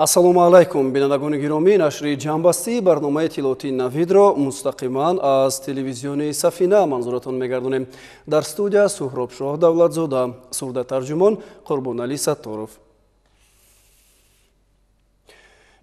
Ассалому алайкум, бинандагони гиромӣ, нашри ҷамъбастии барномаи иттилоотии Навидро мустақиман аз телевизиони Сафина манзуратон мегардонем. Дар студия Суҳробшоҳ Давлатзода, сурдатарҷумон Қурбоналӣ Сатторов.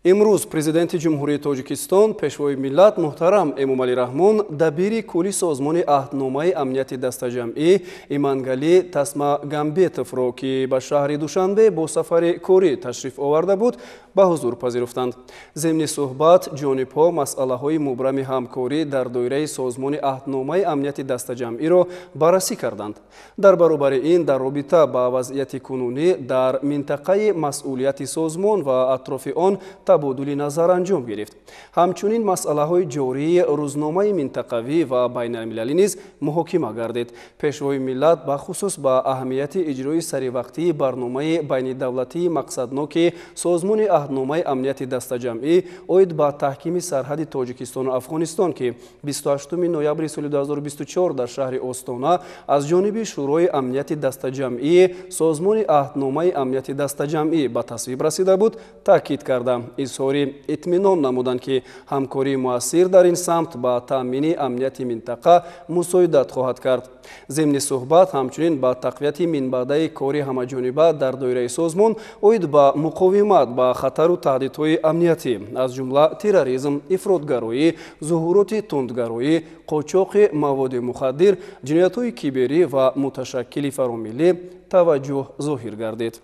Имрӯз Президенти Ҷумҳурии Тоҷикистон, Пешвои миллат муҳтарам Эмомалӣ Раҳмон дабири кулли созмони аҳдномаи амнияти дастаҷамъӣ Имангалӣ Тасмагамбетовро, ки ба шаҳри Душанбе бо сафари корӣ ташриф оварда буд, ба ҳузур пазируфтанд. Зимни суҳбат ҷонибҳо масъалаҳои мубрами ҳамкорӣ дар доираи созмони аҳдномаи амнияти дастаҷамъиро баррасӣ карданд. Дар баробари ин, дар робита ба вазъияти кунунӣ дар минтақаи масъулияти созмон ва атрофи он табодули назар анҷом гирифт. Ҳамчунин масъалаҳои ҷории рӯзномаи минтақавӣ ва байналмилалӣ низ муҳокима гардид. Пешвои миллат бахусус ба аҳамияти иҷрои саривақтии барномаи байнидавлатии мақсадноки созмони аҳдномаи амнияти дастаҷамъӣ оид ба таҳкими сарҳади Тоҷикистону Афғонистон, ки 28 ноябри соли 2024 дар шаҳри Остона аз ҷониби Шӯрои амнияти дастаҷамъии созмони аҳдномаи амнияти дастаҷамъӣ ба тасвиб расида буд, таъкид карда, изҳори итминон намуданд, ки ҳамкории муассир дар ин самт ба таъмини амнияти минтақа мусоидат хоҳад кард. Зимни суҳбат ҳамчунин ба тақвияти минбаъдаи кори ҳамаҷониба дар доираи созмон оид ба муқовимат ба хатару таҳдидҳои амниятӣ, аз ҷумла терроризм, ифротгароӣ, зуҳуроти тундгароӣ, қочоқи маводи мухаддир, ҷиноятҳои киберӣ ва муташаккили фаромиллӣ таваҷҷӯҳ зоҳир гардид.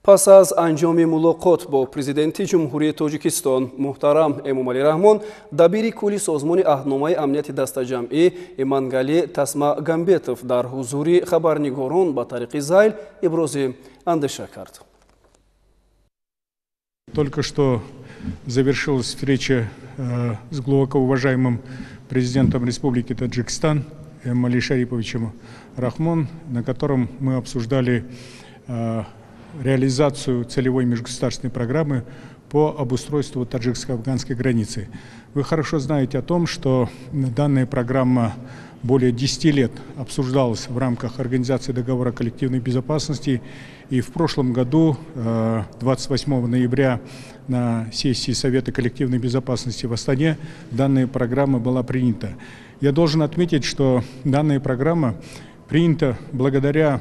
Пас аз анҷоми мулоқот бо Президенти Ҷумҳурии Тоҷикистон муҳтарам Эмомалӣ Раҳмон, дабири кулли созмони аҳдномаи амнияти дастаҷамъӣ Имангалӣ Тасмагамбетов дар ҳузури хабарнигорон ба тариқи зайл ибрози андеша кард. Только что завершилась встреча с глубоко уважаемым президентом Республики Таджикистан Эмомали Шариповичем Рахмон, на котором мы обсуждали реализацию целевой межгосударственной программы по обустройству таджикско-афганской границы. Вы хорошо знаете о том, что данная программа более 10 лет обсуждалась в рамках Организации договора коллективной безопасности. И в прошлом году, 28 ноября, на сессии Совета коллективной безопасности в Астане данная программа была принята. Я должен отметить, что данная программа принята благодаря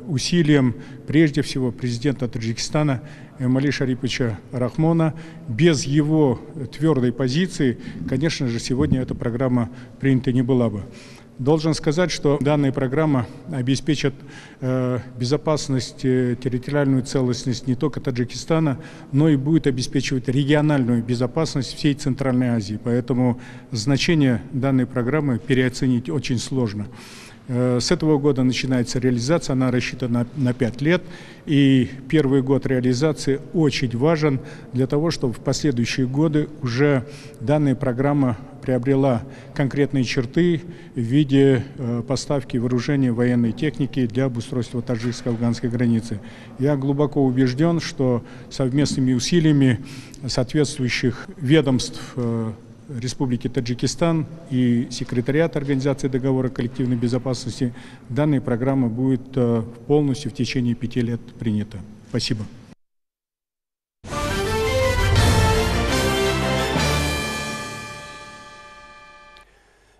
усилиям, прежде всего, президента Таджикистана Эмомали Шариповича Рахмона. Без его твердой позиции, конечно же, сегодня эта программа принята не была бы. Должен сказать, что данная программа обеспечит безопасность, территориальную целостность не только Таджикистана, но и будет обеспечивать региональную безопасность всей Центральной Азии. Поэтому значение данной программы переоценить очень сложно. С этого года начинается реализация, она рассчитана на 5 лет, и первый год реализации очень важен для того, чтобы в последующие годы уже данная программа приобрела конкретные черты в виде поставки вооружения, военной техники для обустройства таджикско-афганской границы. Я глубоко убежден, что совместными усилиями соответствующих ведомств Республики Таджикистан и секретариат Организации договора коллективной безопасности данная программа будет полностью в течение 5 лет принята. Спасибо.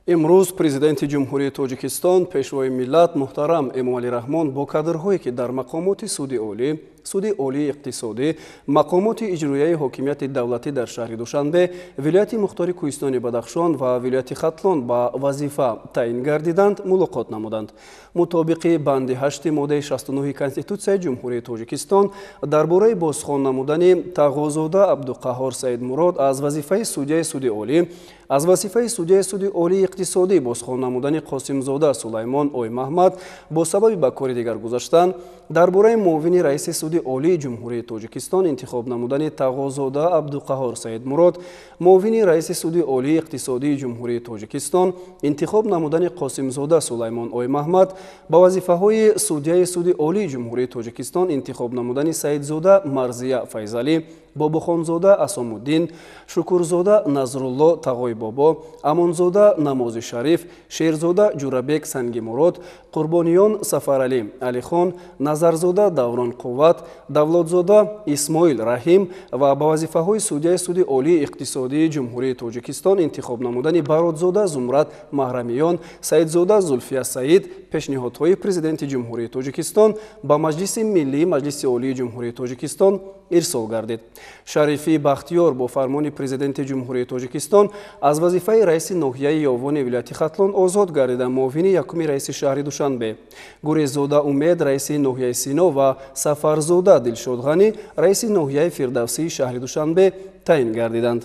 Имрӯз Президенти Ҷумҳурии Тоҷикистон, Пешвои миллат муҳтарам Эмомалӣ Раҳмон бо кадрҳое, ки дар мақомоти Суди Олӣ, Суди Олии иқтисодӣ, мақомоти иҷроияи ҳокимияти давлатӣ дар шаҳри Душанбе, вилояти мухтори Кӯҳистони Бадахшон ва вилояти Хатлон ба вазифа таъин гардиданд, мулоқот намуданд. Мутобиқи банди 8 моддаи 69 Конститутсияи Ҷумҳурии Тоҷикистон дар бораи бозхон намудани Тағозода Абдуқаҳор Саидмурод аз вазифаи судяи Суди Олӣ, аз вазифаи судяи Суди Олии иқтисодӣ бозхон намудани Қосимзода Сулаймон Оймаҳмад бо сабаби ба кори дигар гузаштан, дар бораи муовини раиси Суди Олии Ҷумҳурии Тоҷикистон интихоб намудани Тағозода Абдуқаҳор Саидмурод, муовини раиси Суди Олии иқтисодии Ҷумҳурии Тоҷикистон интихоб намудани Қосимзода Сулаймон Оймаҳмад, ба вазифаҳои судяи Суди Олии Ҷумҳурии Тоҷикистон интихоб намудани Саидзода Марзия Файзалӣ, Бобохонзода Асомуддин, Шукурзода Назрулло Тағойбобо, Амонзода Намози Шариф, Шерзода Ҷурабек Сангимурод, Қурбониён Сафаралӣ Алихон, Назарзода Даврон Қувват, Давлотзода Исмоил Раҳим ва ба вазифаҳои судяи Суди Олии иқтисодии Ҷумҳурии Тоҷикистон интихоб намудани Баротзода Зумрад Маҳрамиён, Саидзода Зулфия Саид пешниҳодҳои Президенти Ҷумҳурии Тоҷикистон ба Маҷлиси Миллии Маҷлиси Олии Ҷумҳурии Тоҷикистон ирсол гардид. Шарифӣ Бахтиёр бо фармони Президенти Ҷумҳурии Тоҷикистон аз вазифаи раиси ноҳияи Ёвони вилояти Хатлон озод гардида, муовини якуми раиси шаҳри Душанбе, Гуреззода Умед раиси ноҳияи Сино ва Сафарзода Дилшодғанӣ раиси ноҳияи Фирдавсии шаҳри Душанбе таъин гардиданд.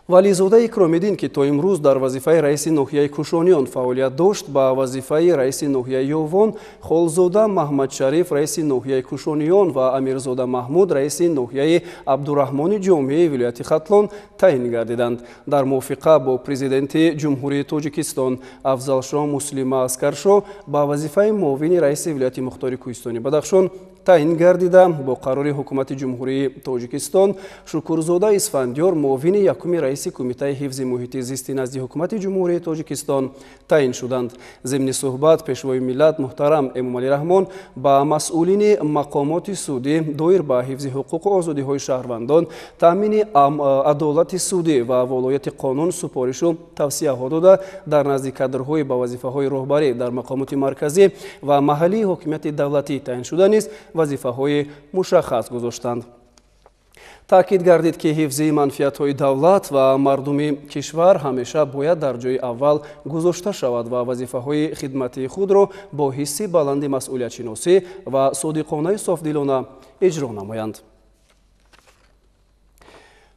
Вализода Икромиддин, ки то имрӯз дар вазифаи раиси ноҳияи Кушониён фаъолият дошт, ба вазифаи раиси ноҳияи Ёвон, Холзода Маҳмадшариф раиси ноҳияи Кушониён ва Амирзода Маҳмуд раиси ноҳияи Абдураҳмони Ҷомеи вилояти Хатлон таъин гардиданд. Дар мувофиқа бо Президенти Ҷумҳурии Тоҷикистон Афзалшо Муслима Аскаршо ба вазифаи муовини раиси вилояти мухтори Кӯҳистони Бадахшон таъин гардида, бо қарори Ҳукумати Ҷумҳурии Тоҷикистон Шукурзода Исфандиёр муовини якуми раиси Кумитаи ҳифзи муҳити зисти назди Ҳукумати Ҷумҳурии Тоҷикистон таъин шуданд. Зимни суҳбат Пешвои миллат муҳтарам Эмомалӣ Раҳмон ба масъулини мақомоти судӣ доир ба ҳифзи ҳуқуқу озодиҳои шаҳрвандон, таъмини адолати судӣ ва волояти қонун супоришу тавсияҳо дода, дар назди кадрҳои ба вазифаҳои роҳбарӣ дар мақомоти марказӣ ва маҳаллии ҳокимияти давлатӣ таъин шуда низ вазифаҳои мушаххас гузоштанд. Таъкид гардид, ки ҳифзи манфиатҳои давлат ва мардуми кишвар ҳамеша бояд дар ҷои аввал гузошта шавад ва вазифаҳои хидматии худро бо ҳисси баланди масъулиятшиносӣ ва содиқонаи софдилона иҷро намоянд.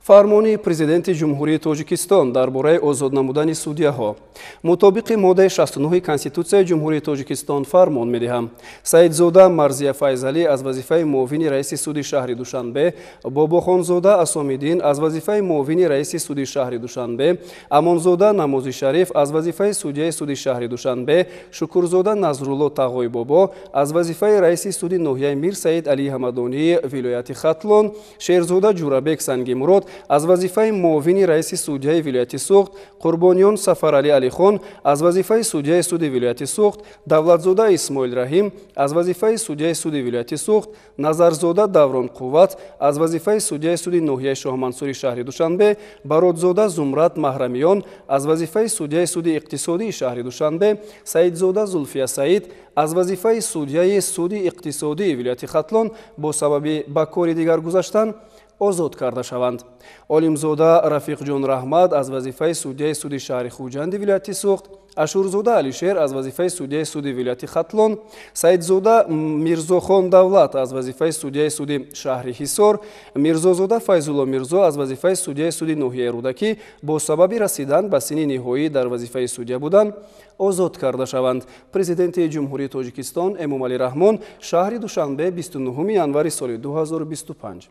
Фармони Президенти Ҷумҳурии Тоҷикистон дар бораи озод намудани судяҳо. Мутобиқи моддаи 69 Конститутсияи Ҷумҳурии Тоҷикистон фармон медиҳам. Саидзода Марзия Файзалӣ аз вазифаи муовини раиси суди шаҳри Душанбе, Бобохонзода Асомиддин аз вазифаи муовини раиси суди шаҳри Душанбе, Амонзода Намози Шариф аз вазифаи судяи суди шаҳри Душанбе, Шукурзода Назрулло Тағойбобо аз вазифаи раиси суди ноҳияи Мир Саид Алии Ҳамадонии вилояти Хатлон, Шерзода Ҷурабек Сангимурод аз вазифаи муовини раиси судяи вилояти Суғд, Қурбониён Сафаралӣ Алихон аз вазифаи судяи суди вилояти Суғд, Давлатзода Исмоил Раҳим аз вазифаи судяи суди вилояти Суғд, Назарзода Даврон Қувват аз вазифаи судяи суди ноҳияи Шоҳмансури шаҳри Душанбе, Баротзода Зумрад Маҳрамиён аз вазифаи судяи суди иқтисодии шаҳри Душанбе, Саидзода Зулфия Саид аз вазифаи судяи суди иқтисодии вилояти Хатлон бо сабаби ба кори дигар гузаштан озод карда шаванд. Олимзода Рафиқҷон Раҳмат аз вазифаи судяи суди шаҳри Хуҷанди вилояти Суғд, Ашурзода Алишер аз вазифаи судяи суди вилояти Хатлон, Саидзода Мирзохон Давлат аз вазифаи судяи суди шаҳри Ҳисор, Мирзозода Файзулло Мирзо аз вазифаи судяи суди ноҳияи Рӯдакӣ бо сабаби расидан ба синни ниҳоӣ дар вазифаи судя будан озод карда шаванд. Президенти Ҷумҳурии Тоҷикистон Эмомалӣ Раҳмон, шаҳри Душанбе, 29 январи соли 2025.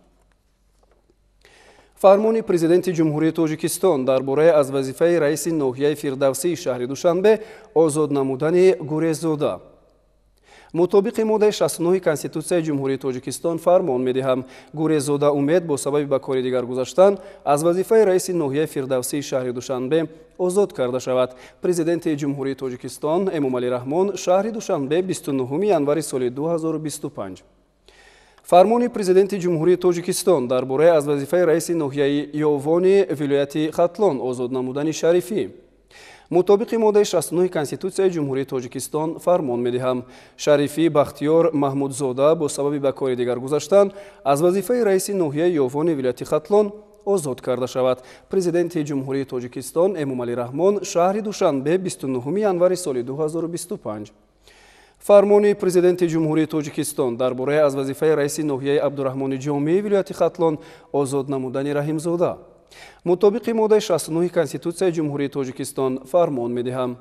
Фармони Президенти Ҷумҳурии Тоҷикистон дар бораи аз вазифаи раиси ноҳияи Фирдавсии шаҳри Душанбе озод намудани Гуреззода. Мутобиқи моддаи 69 Конститутсияи Ҷумҳурии Тоҷикистон фармон медиҳам. Гуреззода Умед бо сабаби ба кори дигар гузаштан аз вазифаи раиси ноҳияи Фирдавсии шаҳри Душанбе озод карда шавад. Президенти Ҷумҳурии Тоҷикистон Эмомалӣ Раҳмон, шаҳри Душанбе, 29 январи соли 2025. Фармони Президенти Ҷумҳурии Тоҷикистон дар бораи аз вазифаи раиси ноҳияи Ёвони вилояти Хатлон озод намудани Шарифӣ. Мутобиқи моддаи 69 Конститутсияи Ҷумҳурии Тоҷикистон фармон медиҳам. Шарифӣ Бахтиёр Маҳмудзода бо сабаби ба кори дигар гузаштан аз вазифаи раиси ноҳияи Ёвони вилояти Хатлон озод карда шавад. Президенти Ҷумҳурии Тоҷикистон Эмомалӣ Раҳмон, шаҳри Душанбе, 29 январи соли 2025. Фармони Президенти Ҷумҳурии Тоҷикистон дар бораи аз вазифаи раиси ноҳияи Абдураҳмони Ҷомии вилояти Хатлон озод намудани Раҳимзода. Мутобиқи моддаи 69 Конститутсияи Ҷумҳурии Тоҷикистон фармон медиҳам.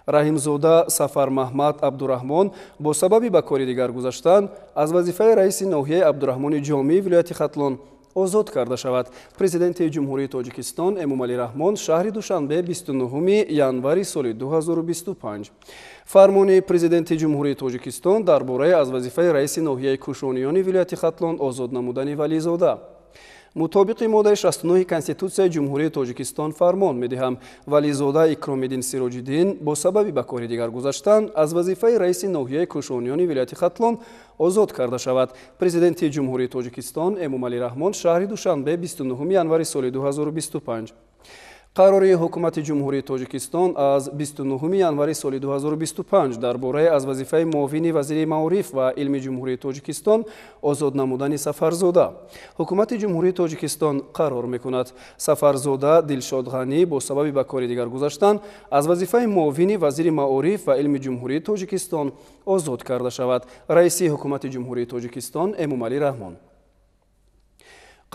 Раҳимзода Сафармаҳмад Абдураҳмон бо сабаби ба кори дигар гузаштан аз вазифаи раиси ноҳияи Абдураҳмони Ҷомии вилояти Хатлон озод карда шавад. Президенти Ҷумҳурии Тоҷикистон Эмомалӣ Раҳмон, шаҳри Душанбе, 29 январи соли 2025. Фармони Президенти Ҷумҳурии Тоҷикистон дар бораи аз вазифаи раиси ноҳияи Кушониёни вилояти Хатлон озод намудани Вализода. Мутобиқи моддаи 69 Конститутсияи Ҷумҳурии Тоҷикистон фармон медиҳам: Вализода Икромиддин Сироҷиддин бо сабаби ба кори дигар гузаштан аз вазифаи раиси ноҳияи Кӯшониёни вилояти Хатлон озод карда шавад. Президенти Ҷумҳурии Тоҷикистон Эмомалӣ Раҳмон, шаҳри Душанбе, 29 январи соли 2025. Қарори Ҳукумати Ҷумҳурии Тоҷикистон аз 29 январи соли 2025 дар бораи аз вазифаи муовини вазири маориф ва илми Ҷумҳурии Тоҷикистон озод намудани Сафарзода. Ҳукумати Ҷумҳурии Тоҷикистон қарор мекунад: Сафарзода Дилшод Ғанӣ бо сабаби ба кори дигар гузаштан аз вазифаи муовини вазири маориф ва илми Ҷумҳурии Тоҷикистон озод карда шавад. Раиси Ҳукумати Ҷумҳурии Тоҷикистон Эмомалӣ Раҳмон.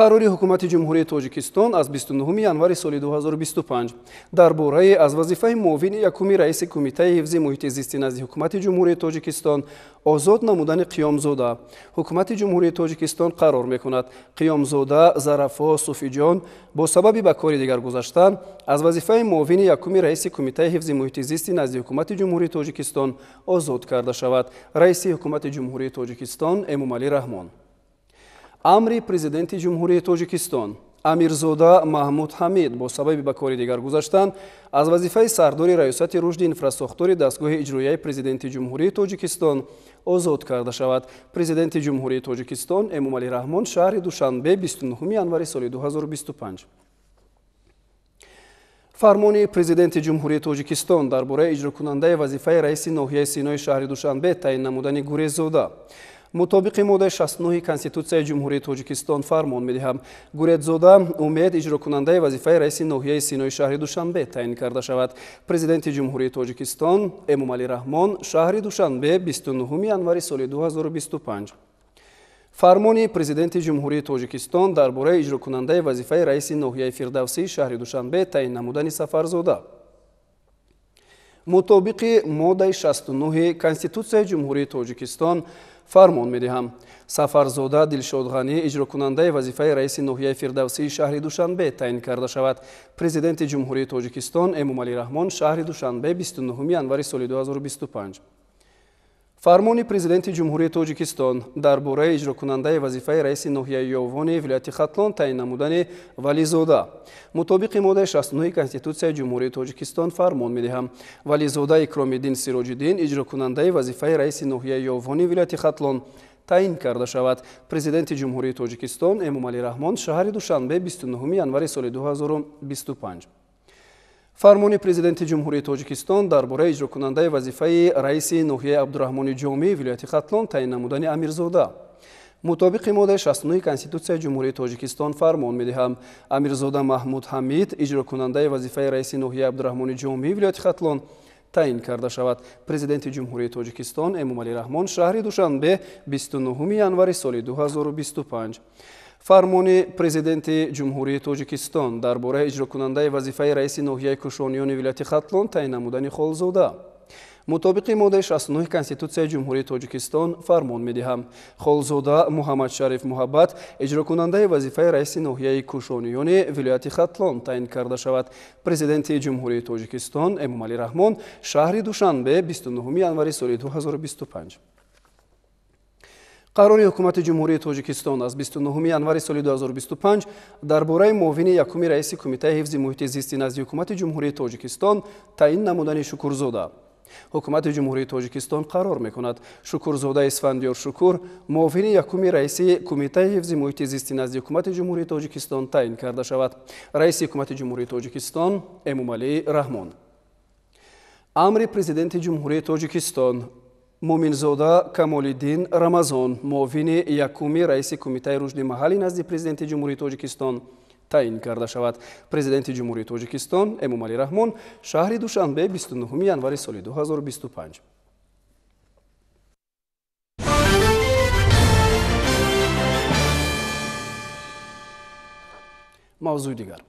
Қарори Ҳукумати Ҷумҳурии Тоҷикистон аз 29 январи соли 2025 дар бораи аз вазифаи муовини якуми раиси Кумитаи ҳифзи муҳити зисти назди Ҳукумати Ҷумҳурии Тоҷикистон озод намудани Қиёмзода. Ҳукумати Ҷумҳурии Тоҷикистон қарор мекунад: Қиёмзода Зарафо Суфиҷон бо сабаби ба кори дигар гузаштан аз вазифаи муовини якуми раиси Кумитаи ҳифзи муҳити зисти назди Ҳукумати Ҷумҳурии Тоҷикистон озод карда шавад. Раиси Ҳукумати Ҷумҳурии Тоҷикистон Эмомалӣ Раҳмон. Амри Президенти Ҷумҳурии Тоҷикистон: Амирзода Маҳмуд Ҳамид бо сабаби ба кори дигар гузаштан аз вазифаи сардори Раёсати рушди инфрасохтори дастгоҳи иҷроияи Президенти Ҷумҳурии Тоҷикистон озод карда шавад. Президенти Ҷумҳурии Тоҷикистон Эмомалӣ Раҳмон, шаҳри Душанбе, 29 январи соли 2025. Фармони Президенти Ҷумҳурии Тоҷикистон дар бораи иҷрокунандаи вазифаи раиси ноҳияи Синои шаҳри Душанбе таъин намудани Гуреззода. Мутобиқи моддаи 69 Конститутсияи Ҷумҳурии Тоҷикистон фармон медиҳам: Гуредзода Умед иҷрокунандаи вазифаи раиси ноҳияи Синои шаҳри Душанбе таъин карда шавад. Президенти Ҷумҳурии Тоҷикистон Эмомалӣ Раҳмон, шаҳри Душанбе, 29 январи соли 2025. Фармони Президенти Ҷумҳурии Тоҷикистон дар бораи иҷрокунандаи вазифаи раиси ноҳияи Фирдавсии шаҳри Душанбе таъин намудани Сафарзода. Мутобиқи моддаи 69 Конститутсияи Ҷумҳурии Тоҷикистон фармон медиҳам: Сафарзода Дилшод Ғанӣ иҷрокунандаи вазифаи раиси ноҳияи Фирдавсии шаҳри Душанбе таъин карда шавад. Президенти Ҷумҳурии Тоҷикистон Эмомалӣ Раҳмон, шаҳри Душанбе, 29 январи соли 2025. Фармони Президенти Ҷумҳурии Тоҷикистон дар бораи иҷрокунандаи вазифаи раиси ноҳияи Ёвони вилояти Хатлон таъин намудани Вализода. Мутобиқи моддаи 69 Конститутсияи Ҷумҳурии Тоҷикистон фармон медиҳам: Вализода Икромиддин Сироҷиддин иҷрокунандаи вазифаи раиси ноҳияи Ёвони вилояти Хатлон таъин карда шавад. Президенти Ҷумҳурии Тоҷикистон Эмомалӣ Раҳмон, шаҳри Душанбе, 29 январи соли 2025. Фармони Президенти Ҷумҳурии Тоҷикистон дар бораи иҷрокунандаи вазифаи раиси ноҳияи Абдураҳмони Ҷомӣ вилояти Хатлон таъин намудани Амирзода. Мутобиқи моддаи 69 Конститутсияи Ҷумҳурии Тоҷикистон фармон медиҳам: Амирзода Маҳмуд Ҳамид иҷрокунандаи вазифаи раиси ноҳияи Абдураҳмони Ҷомӣ вилояти Хатлон таъин карда шавад. Президенти Ҷумҳурии Тоҷикистон Эмомалӣ Раҳмон, шаҳри Душанбе, 29 январи соли 2025. Фармони Президенти Ҷумҳурии Тоҷикистон дар бораи иҷрокунандаи вазифаи раиси ноҳияи Кӯшониёни вилояти Хатлон таъин намудани Холзода. Мутобиқи моддаи 69 Конститутсияи Ҷумҳурии Тоҷикистон фармон медиҳам: Холзода Муҳаммадшариф Муҳаббат иҷрокунандаи вазифаи раиси ноҳияи Кӯшониёни вилояти Хатлон таъин карда шавад. Президенти Ҷумҳурии Тоҷикистон Эмомалӣ Раҳмон, шаҳри Душанбе, 29 январи соли 2025. Қарори Ҳукумати Ҷумҳурии Тоҷикистон аз 29 январи соли 2025 дар бораи муовини якуми раиси Кумитаи ҳифзи муҳити зисти назди Ҳукумати Ҷумҳурии Тоҷикистон таъин намудани Шукурзода. Ҳукумати Ҷумҳурии Тоҷикистон қарор мекунад: Шукурзода Исфандиёр Шукур муовини якуми раиси Кумитаи ҳифзи муҳити зисти назди Ҳукумати Ҷумҳурии Тоҷикистон таъин карда шавад. Раиси Ҳукумати Ҷумҳурии Тоҷикистон Эмомалӣ Раҳмон. Амри Президенти Ҷумҳурии Тоҷикистон: Муминзода Камолиддин Рамазон муовини якуми раиси Кумитаи рушди маҳаллӣ назди Президенти Ҷумҳурии Тоҷикистон таъин карда шавад. Президенти Ҷумҳурии Тоҷикистон Эмомалӣ Раҳмон, шаҳри Душанбе, 29 январи соли 2025. Мавзӯи дигар.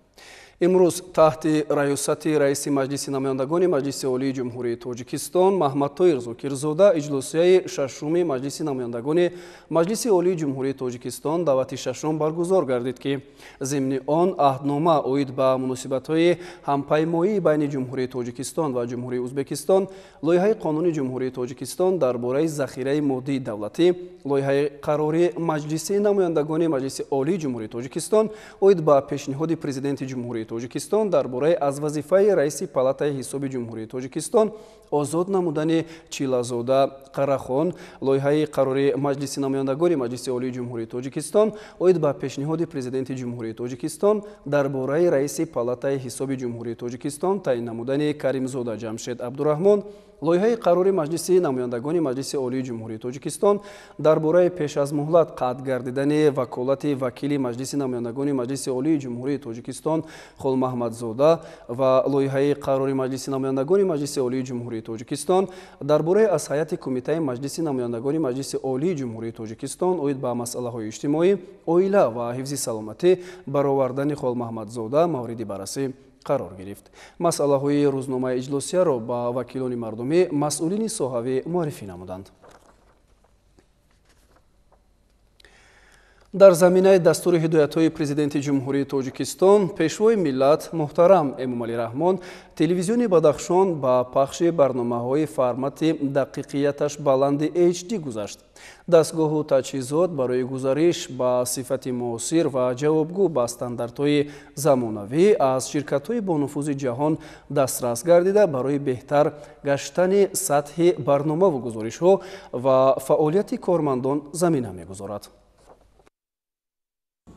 Имрӯз таҳти раёсати раиси Маҷлиси намояндагони Маҷлиси Олии Ҷумҳурии Тоҷикистон Маҳмадтоир Зокирзода иҷлосияи шашуми Маҷлиси намояндагони Маҷлиси Олии Ҷумҳурии Тоҷикистон даъвати шашум баргузор гардид, ки зимни он аҳднома оид ба муносибатҳои ҳампаймоӣ байни Ҷумҳурии Тоҷикистон ва Ҷумҳурии Ӯзбекистон, лоиҳаи қонуни Ҷумҳурии Тоҷикистон дар бораи захираи моддии давлатӣ, лоиҳаи қарори Маҷлиси намояндагони Маҷлиси Олии Ҷумҳурии Тоҷикистон оид ба пешниҳоди Президенти Ҷумҳурии Тоҷикистон дар бораи аз вазифаи раиси Палатаи ҳисоби Ҷумҳурии Тоҷикистон озод намудани Чилазода Қарахон, лоиҳаи қарори Маҷлиси намояндагони Маҷлиси Олии Ҷумҳурии Тоҷикистон оид ба пешниҳоди Президенти Ҷумҳурии Тоҷикистон дар бораи раиси Палатаи ҳисоби Ҷумҳурии Тоҷикистон таъин намудани Каримзода Ҷамшед Абдураҳмон, лоиҳаи қарори Маҷлиси намояндагони Маҷлиси Олии Ҷумҳурии Тоҷикистон дар бораи пеш аз муҳлат қатъ гардидани ваколати вакили Маҷлиси намояндагони Маҷлиси Олии Ҷумҳурии Тоҷикистон Холмаҳмадзода ва лоиҳаи қарори Маҷлиси намояндагони Маҷлиси Олии Ҷумҳурии Тоҷикистон дар бораи аз ҳайати Кумитаи Маҷлиси намояндагони Маҷлиси Олии Ҷумҳурии Тоҷикистон оид ба масъалаҳои иҷтимоӣ, оила ва ҳифзи саломатӣ баровардани Холмаҳмадзода мавриди баррасӣ қарор гирифт. Масъалаҳои рӯзномаи иҷлосияро ба вакилони мардумӣ масъулини соҳавӣ муаррифӣ намуданд. Дар заминаи дастури ҳидоятҳои Президенти Ҷумҳурии Тоҷикистон, Пешвои миллат муҳтарам Эмомалӣ Раҳмон, телевизиони Бадахшон ба пахши барномаҳои формати дақиқияташ баланди HD гузашт. Дастгоҳу таҷҳизот барои гузариш ба сифати муосир ва ҷавобгӯ ба стандартҳои замонавӣ аз ширкатҳои бонуфузи ҷаҳон дастрас гардида, барои беҳтар гаштани сатҳи барномаву гузоришҳо ва фаъолияти кормандон замина мегузорад.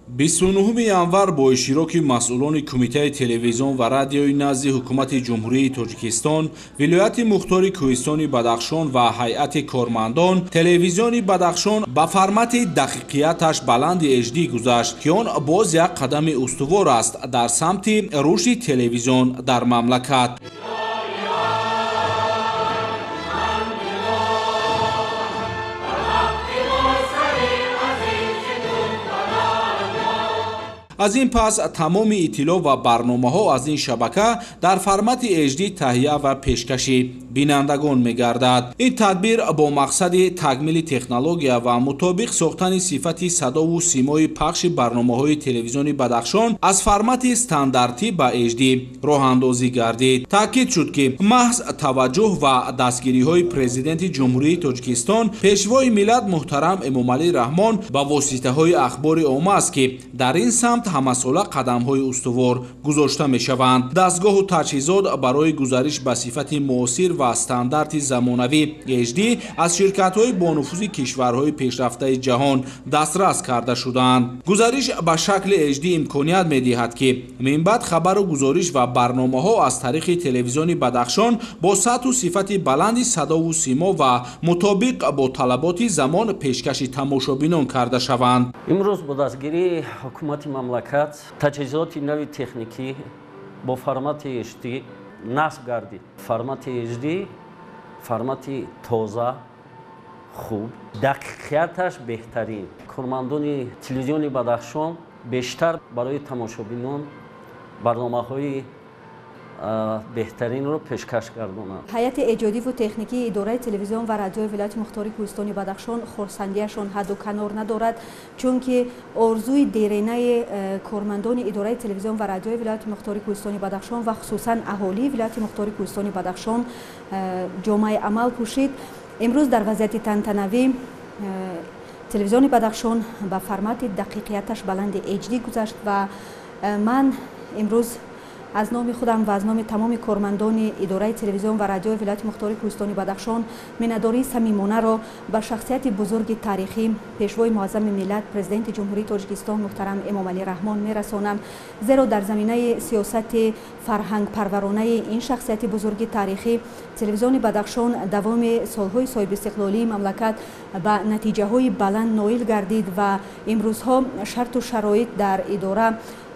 29 январ бо иштироки масъулони Кумитаи телевизион ва радиои назди Ҳукумати Ҷумҳурии Тоҷикистон, Вилояти Мухтори Кӯҳистони Бадахшон ва ҳайати кормандон телевизиони Бадахшон ба формати дақиқияташ баланди HD гузашт, ки он боз як қадами устувор аст дар самти рушди телевизион дар мамлакат. Аз ин пас тамоми иттилоъ ва барномаҳо аз ин шабака дар формати HD таҳия ва пешкаши бинандагон мегардад. Ин тадбир бо мақсади такмили технология ва мутобиқ сохтани сифати садову симои пахши барномаҳои телевизиони Бадахшон аз формати стандартӣ ба HD роҳандозӣ гардид. Таъкид шуд, ки маҳз таваҷҷӯҳ ва дастгириҳои Президенти Ҷумҳурии Тоҷикистон, Пешвои миллат муҳтарам Эмомалӣ Раҳмон ба воситаҳои ахбори омма аст, ки дар ин самт ҳамасола қадамҳои устувор гузошта мешаванд. Дастгоҳу таҷҳизот барои гузариш ба сифати муосир ва стандарти замонавӣ HD аз ширкатҳои бонуфузи кишварҳои пешрафтаи ҷаҳон дастрас карда шудаанд. Гузариш ба шакли HD имконият медиҳад, ки минбаъд хабару гузориш ва барномаҳо аз тариқи телевизиони Бадахшон бо сатҳу сифати баланди садову симо ва мутобиқ бо талаботи замон пешкаши тамошобинон карда шаванд. Имрӯз бо дастгирии ҳукумати мамлакат таҷҳизоти нави техникӣ бо формати HD насб гардид. Формати HD формати тоза, хуб, дақиқияташ беҳтарин. Кормандони телевизиони Бадахшон бештар барои тамошобинон барномаҳои беҳтаринро пешкаш гардонанд. Ҳайати эҷодиву техникии идораи телевизион ва радиои вилояти мухтори Кӯҳистони Бадахшон хурсандиашон ҳадду канор надорад, чунки орзуи деренаи кормандони идораи телевизион ва радиои вилояти мухтори Кӯҳистони Бадахшон ва хусусан аҳолии вилояти мухтори Кӯҳистони Бадахшон ҷомаи амал пӯшид. Имрӯз дар вазъияти тантанавӣ телевизиони Бадахшон ба формати дақиқияташ баланди HD гузашт ва ман имрӯз аз номи худам ва аз номи тамоми кормандони идораи телевизион ва радиои вилояти мухтори Кӯҳистони Бадахшон миннатдории самимонаро ба шахсияти бузурги таърихӣ, Пешвои муаззами миллат, Президенти Ҷумҳурии Тоҷикистон муҳтарам Эмомалӣ Раҳмон мерасонам, зеро дар заминаи сиёсати фарҳангпарваронаи ин шахсияти бузурги таърихӣ телевизиони Бадахшон давоми солҳои соҳибистиқлолии мамлакат ба натиҷаҳои баланд ноил гардид ва имрӯзҳо шарту шароит дар идора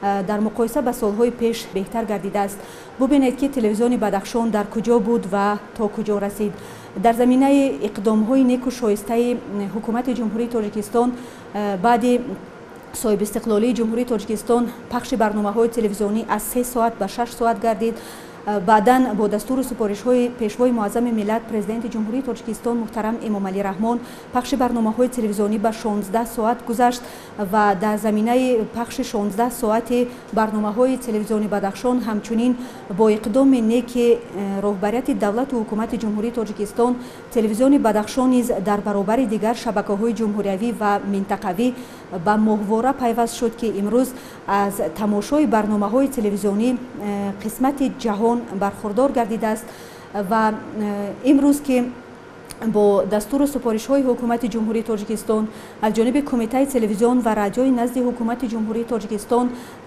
дар муқоиса ба солҳои пеш беҳтар гардидааст. Бубинед, ки телевизиони Бадахшон дар куҷо буд ва то куҷо расид. Дар заминаи иқдомҳои неку шоистаи ҳукумати Ҷумҳурии Тоҷикистон баъди соҳибистиқлолии Ҷумҳурии Тоҷикистон пахши барномаҳои телевизионӣ аз 3 соат ба 6 соат гардид. Баъдан бо дастуру супоришҳои Пешвои муаззами миллат, Президенти Ҷумҳурии Тоҷикистон муҳтарам Эмомалӣ Раҳмон, пахши барномаҳои телевизионӣ ба 16 соат гузашт ва дар заминаи пахши 16 соати барномаҳои телевизиони Бадахшон ҳамчунин бо иқдоми неки роҳбарияти давлату ҳукумати Ҷумҳурии Тоҷикистон телевизиони Бадахшон низ дар баробари дигар шабакаҳои ҷумҳуриявӣ ва минтақавӣ ба моҳвора пайваст шуд, ки имрӯз аз тамошои барномаҳои телевизионӣ қисмати ҷаҳон бархурдор гардидааст. Ва имрӯз ки бо дастуру супоришҳои Ҳукумати Ҷумҳурии Тоҷикистон аз ҷониби Кумитаи телевизион ва радиои назди Ҳукумати Ҷумҳурии Тоҷикистон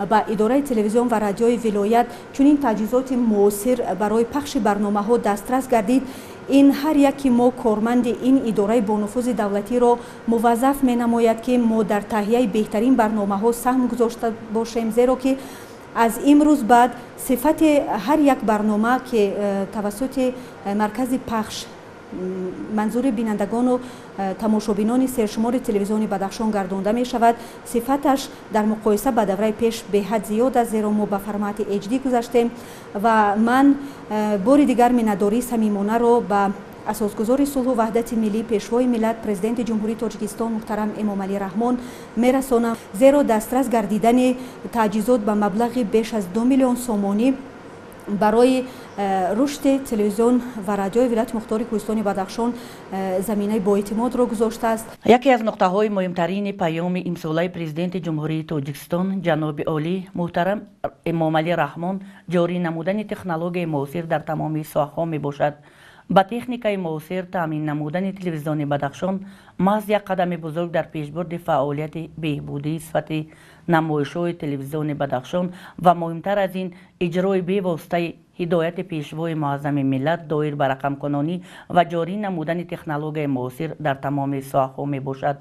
ба идораи телевизион ва радиои вилоят чунин таҷҳизоти муосир барои пахши барномаҳо дастрас гардид, ин ҳар яки мо корманди ин идораи бонуфузи давлатиро муваззаф менамояд, ки мо дар таҳияи беҳтарин барномаҳо саҳм гузошта бошем, зеро ки аз имрӯз баъд сифати ҳар як барнома, ки тавассути маркази пахш манзури бинандагону тамошобинони сершумори телевизиони Бадахшон гардонда мешавад, сифаташ дар муқоиса ба давраи пеш беҳад зиёд аст, зеро мо ба формати HD гузаштем. Ва ман бори дигар миннатдории самимонаро ба асосгузори сулҳу ваҳдати миллӣ, Пешвои миллат, Президенти Ҷумҳурии Тоҷикистон муҳтарам Эмомалӣ Раҳмон мерасонам, зеро дастрас гардидани таҷҳизот ба маблағи беш аз 2 миллион сомонӣ барои рушди телевизион ва радиои вилояти мухтори Кӯҳистони Бадахшон заминаи боэътимодро гузоштааст. Яке аз нуқтаҳои муҳимтарини паёми имсолаи Президенти Ҷумҳурии Тоҷикистон ҷаноби олӣ муҳтарам Эмомалӣ Раҳмон ҷорӣ намудани технологияи муосир дар тамоми соҳаҳо мебошад. Ба техникаи муосир таъмин намудани телевизиони Бадахшон маҳз як қадами бузург дар пешбурди фаъолияти беҳбудии сифати намоишҳои телевизиони Бадахшон ва муҳимтар аз ин иҷрои бевоситаи ҳидояти Пешвои муаззами миллат доир ба рақамкунонӣ ва ҷорӣ намудани технологияи муосир дар тамоми соҳаҳо мебошад.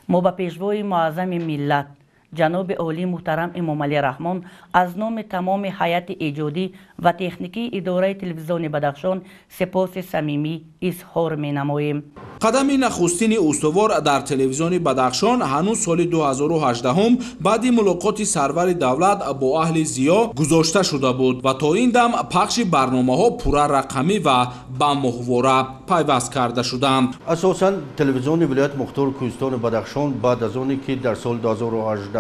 Мо ба Пешвои муаззами миллат ҷаноби олӣ муҳтарам Эмомалӣ Раҳмон аз номи тамоми ҳайати эҷодӣ ва техникии идораи телевизиони Бадахшон сипоси самимӣ изҳор менамоем. Қадами нахустини устувор дар телевизиони Бадахшон ҳанӯз соли 2018 баъди мулоқоти сарвари давлат бо аҳли зиё гузошта шуда буд ва то ин дам пахши барномаҳо пурра рақамӣ ва ба моҳвора пайваст карда шуданд. Асосан телевизиони вилояти мухтори Кӯҳистони Бадахшон баъд аз оне ки дар соли 2018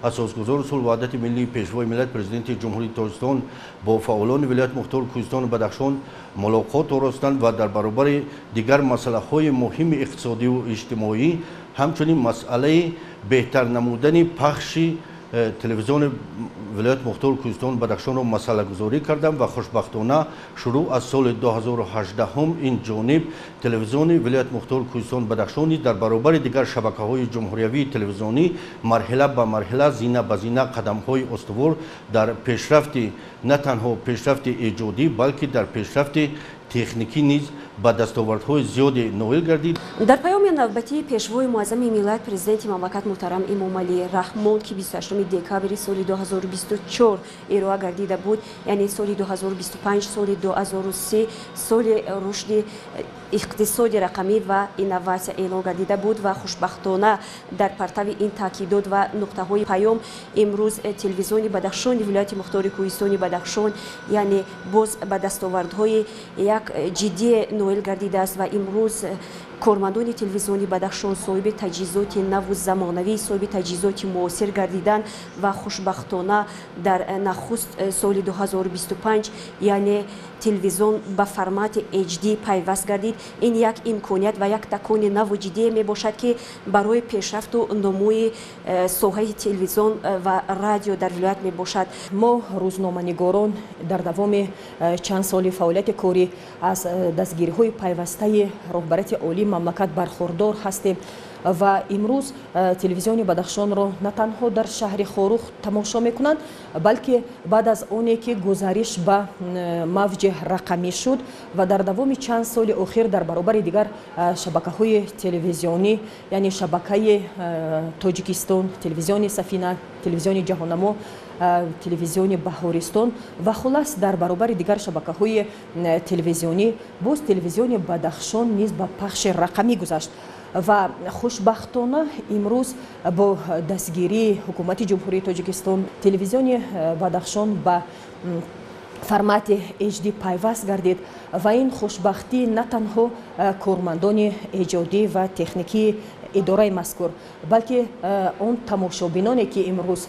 асосгузори сулҳу ваҳдати миллӣ, Пешвои миллат, Президенти Ҷумҳурии Тоҷикистон бо фаъолони вилояти мухтори Кӯҳистони Бадахшон мулоқот оростанд ва дар баробари дигар масъалаҳои муҳими иқтисодиву иҷтимоӣ ҳамчунин масъалаи беҳтар намудани пахши телевизиони вилояти мухтори Кӯҳистони Бадахшонро масъалагузорӣ кардам ва хушбахтона шурӯъ аз соли 2018 ин ҷониб телевизиони вилояти мухтори Кӯҳистони Бадахшон низ дар баробари дигар шабакаҳои ҷумҳуриявии телевизионӣ марҳила ба марҳила, зина ба зина қадамҳои устувор дар пешрафти на танҳо пешрафти эҷодӣ, балки дар пешрафти техникӣ низ ба дастовардҳои зиёде ноил гардид. Дар паёми навбатии Пешвои муаззами миллат, Президенти мамлакат муҳтарам Эмомалӣ Раҳмон, ки 28 декабри соли 2024 ироа гардида буд, яъне соли 2025 соли 2030 соли рушди иқтисоди рақамӣ ва инноватсия эълон гардида буд ва хушбахтона дар партави ин таъкидот ва нуқтаҳои паём имрӯз телевизиони Бадахшони вилояти мухтори Кӯҳистони Бадахшон яъне боз ба дастовардҳои як ҷиддие ноил гардидааст ва имрӯз кормандони телевизиони Бадахшон соҳиби таҷҳизоти наву замонавӣ, соҳиби таҷҳизоти муосир гардиданд ва хушбахтона дар нахуст соли 2025 яъне телевизион ба формати HD пайваст гардид. Ин як имконият ва як такони наву ҷиддие мебошад, ки барои пешрафту нумӯи соҳаи телевизион ва радио дар вилоят мебошад. Мо рӯзноманигорон дар давоми чанд соли фаъолияти корӣ аз дастгириҳои пайвастаи роҳбарияти олии мамлакат бархурдор ҳастем ва имрӯз телевизиони Бадахшонро на танҳо дар шаҳри Хоруғ тамошо мекунанд, балки баъд аз оне ки гузариш ба мавҷи рақамӣ шуд ва дар давоми чанд соли охир дар баробари дигар шабакаҳои телевизионӣ, яъне шабакаи Тоҷикистон, телевизиони Сафина, телевизиони Ҷаҳоннамо Телевизиони Баҳористон ва хулас дар баробари дигар шабакаҳои телевизионӣ боз телевизиони Бадахшон низ ба пахши рақамӣ гузашт. Ва хушбахтона имрӯз бо дастгирии ҳукумати Ҷумҳурии Тоҷикистон телевизиони Бадахшон ба формати HD пайваст гардид ва ин хушбахтӣ на танҳо кормандони эҷодӣ ва техникии идораи мазкур, балки он тамошобиноне, ки имрӯз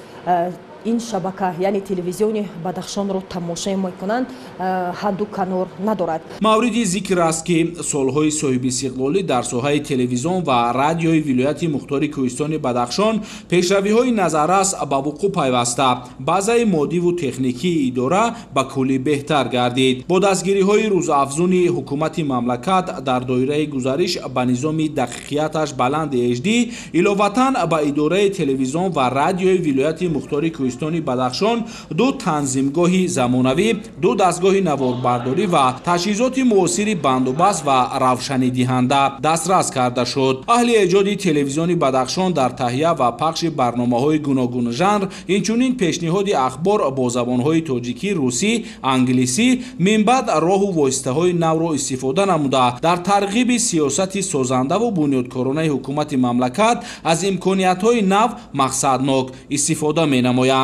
ин шабака, яъне телевизиони Бадахшонро тамошо мекунанд, ҳадду канор надорад. Мавриди зикр аст, ки солҳои соҳибистиқлолӣ дар соҳаи телевизион ва радиои вилояти мухтори Кӯҳистони Бадахшон пешравиҳои назаррас ба вуқӯъ пайваста, базаи моддиву техникии идора ба куллӣ беҳтар гардид. Бо дастгириҳои рӯзафзуни ҳукумати мамлакат дар доираи гузариш ба низоми дақиқияташ баланди HD, иловатан ба идораи телевизион ва радиои вилояти мухтори Кӯҳистони Бадахшон ду танзимгоҳи замонавӣ, ду дастгоҳи наворбардорӣ ва таҷҳизоти муосири бандубаст ва равшанидиҳанда дастрас карда шуд. Аҳли эҷоди телевизиони Бадахшон дар таҳия ва пахши барномаҳои гуногунжанр, инчунин пешниҳоди ахбор бо забонҳои тоҷикӣ, русӣ, англисӣ минбаъд роҳу воситаҳои навро истифода намуда, дар тарғиби сиёсати созандаву бунёдкоронаи ҳукумати мамлакат аз имкониятҳои нав мақсаднок истифода менамоянд.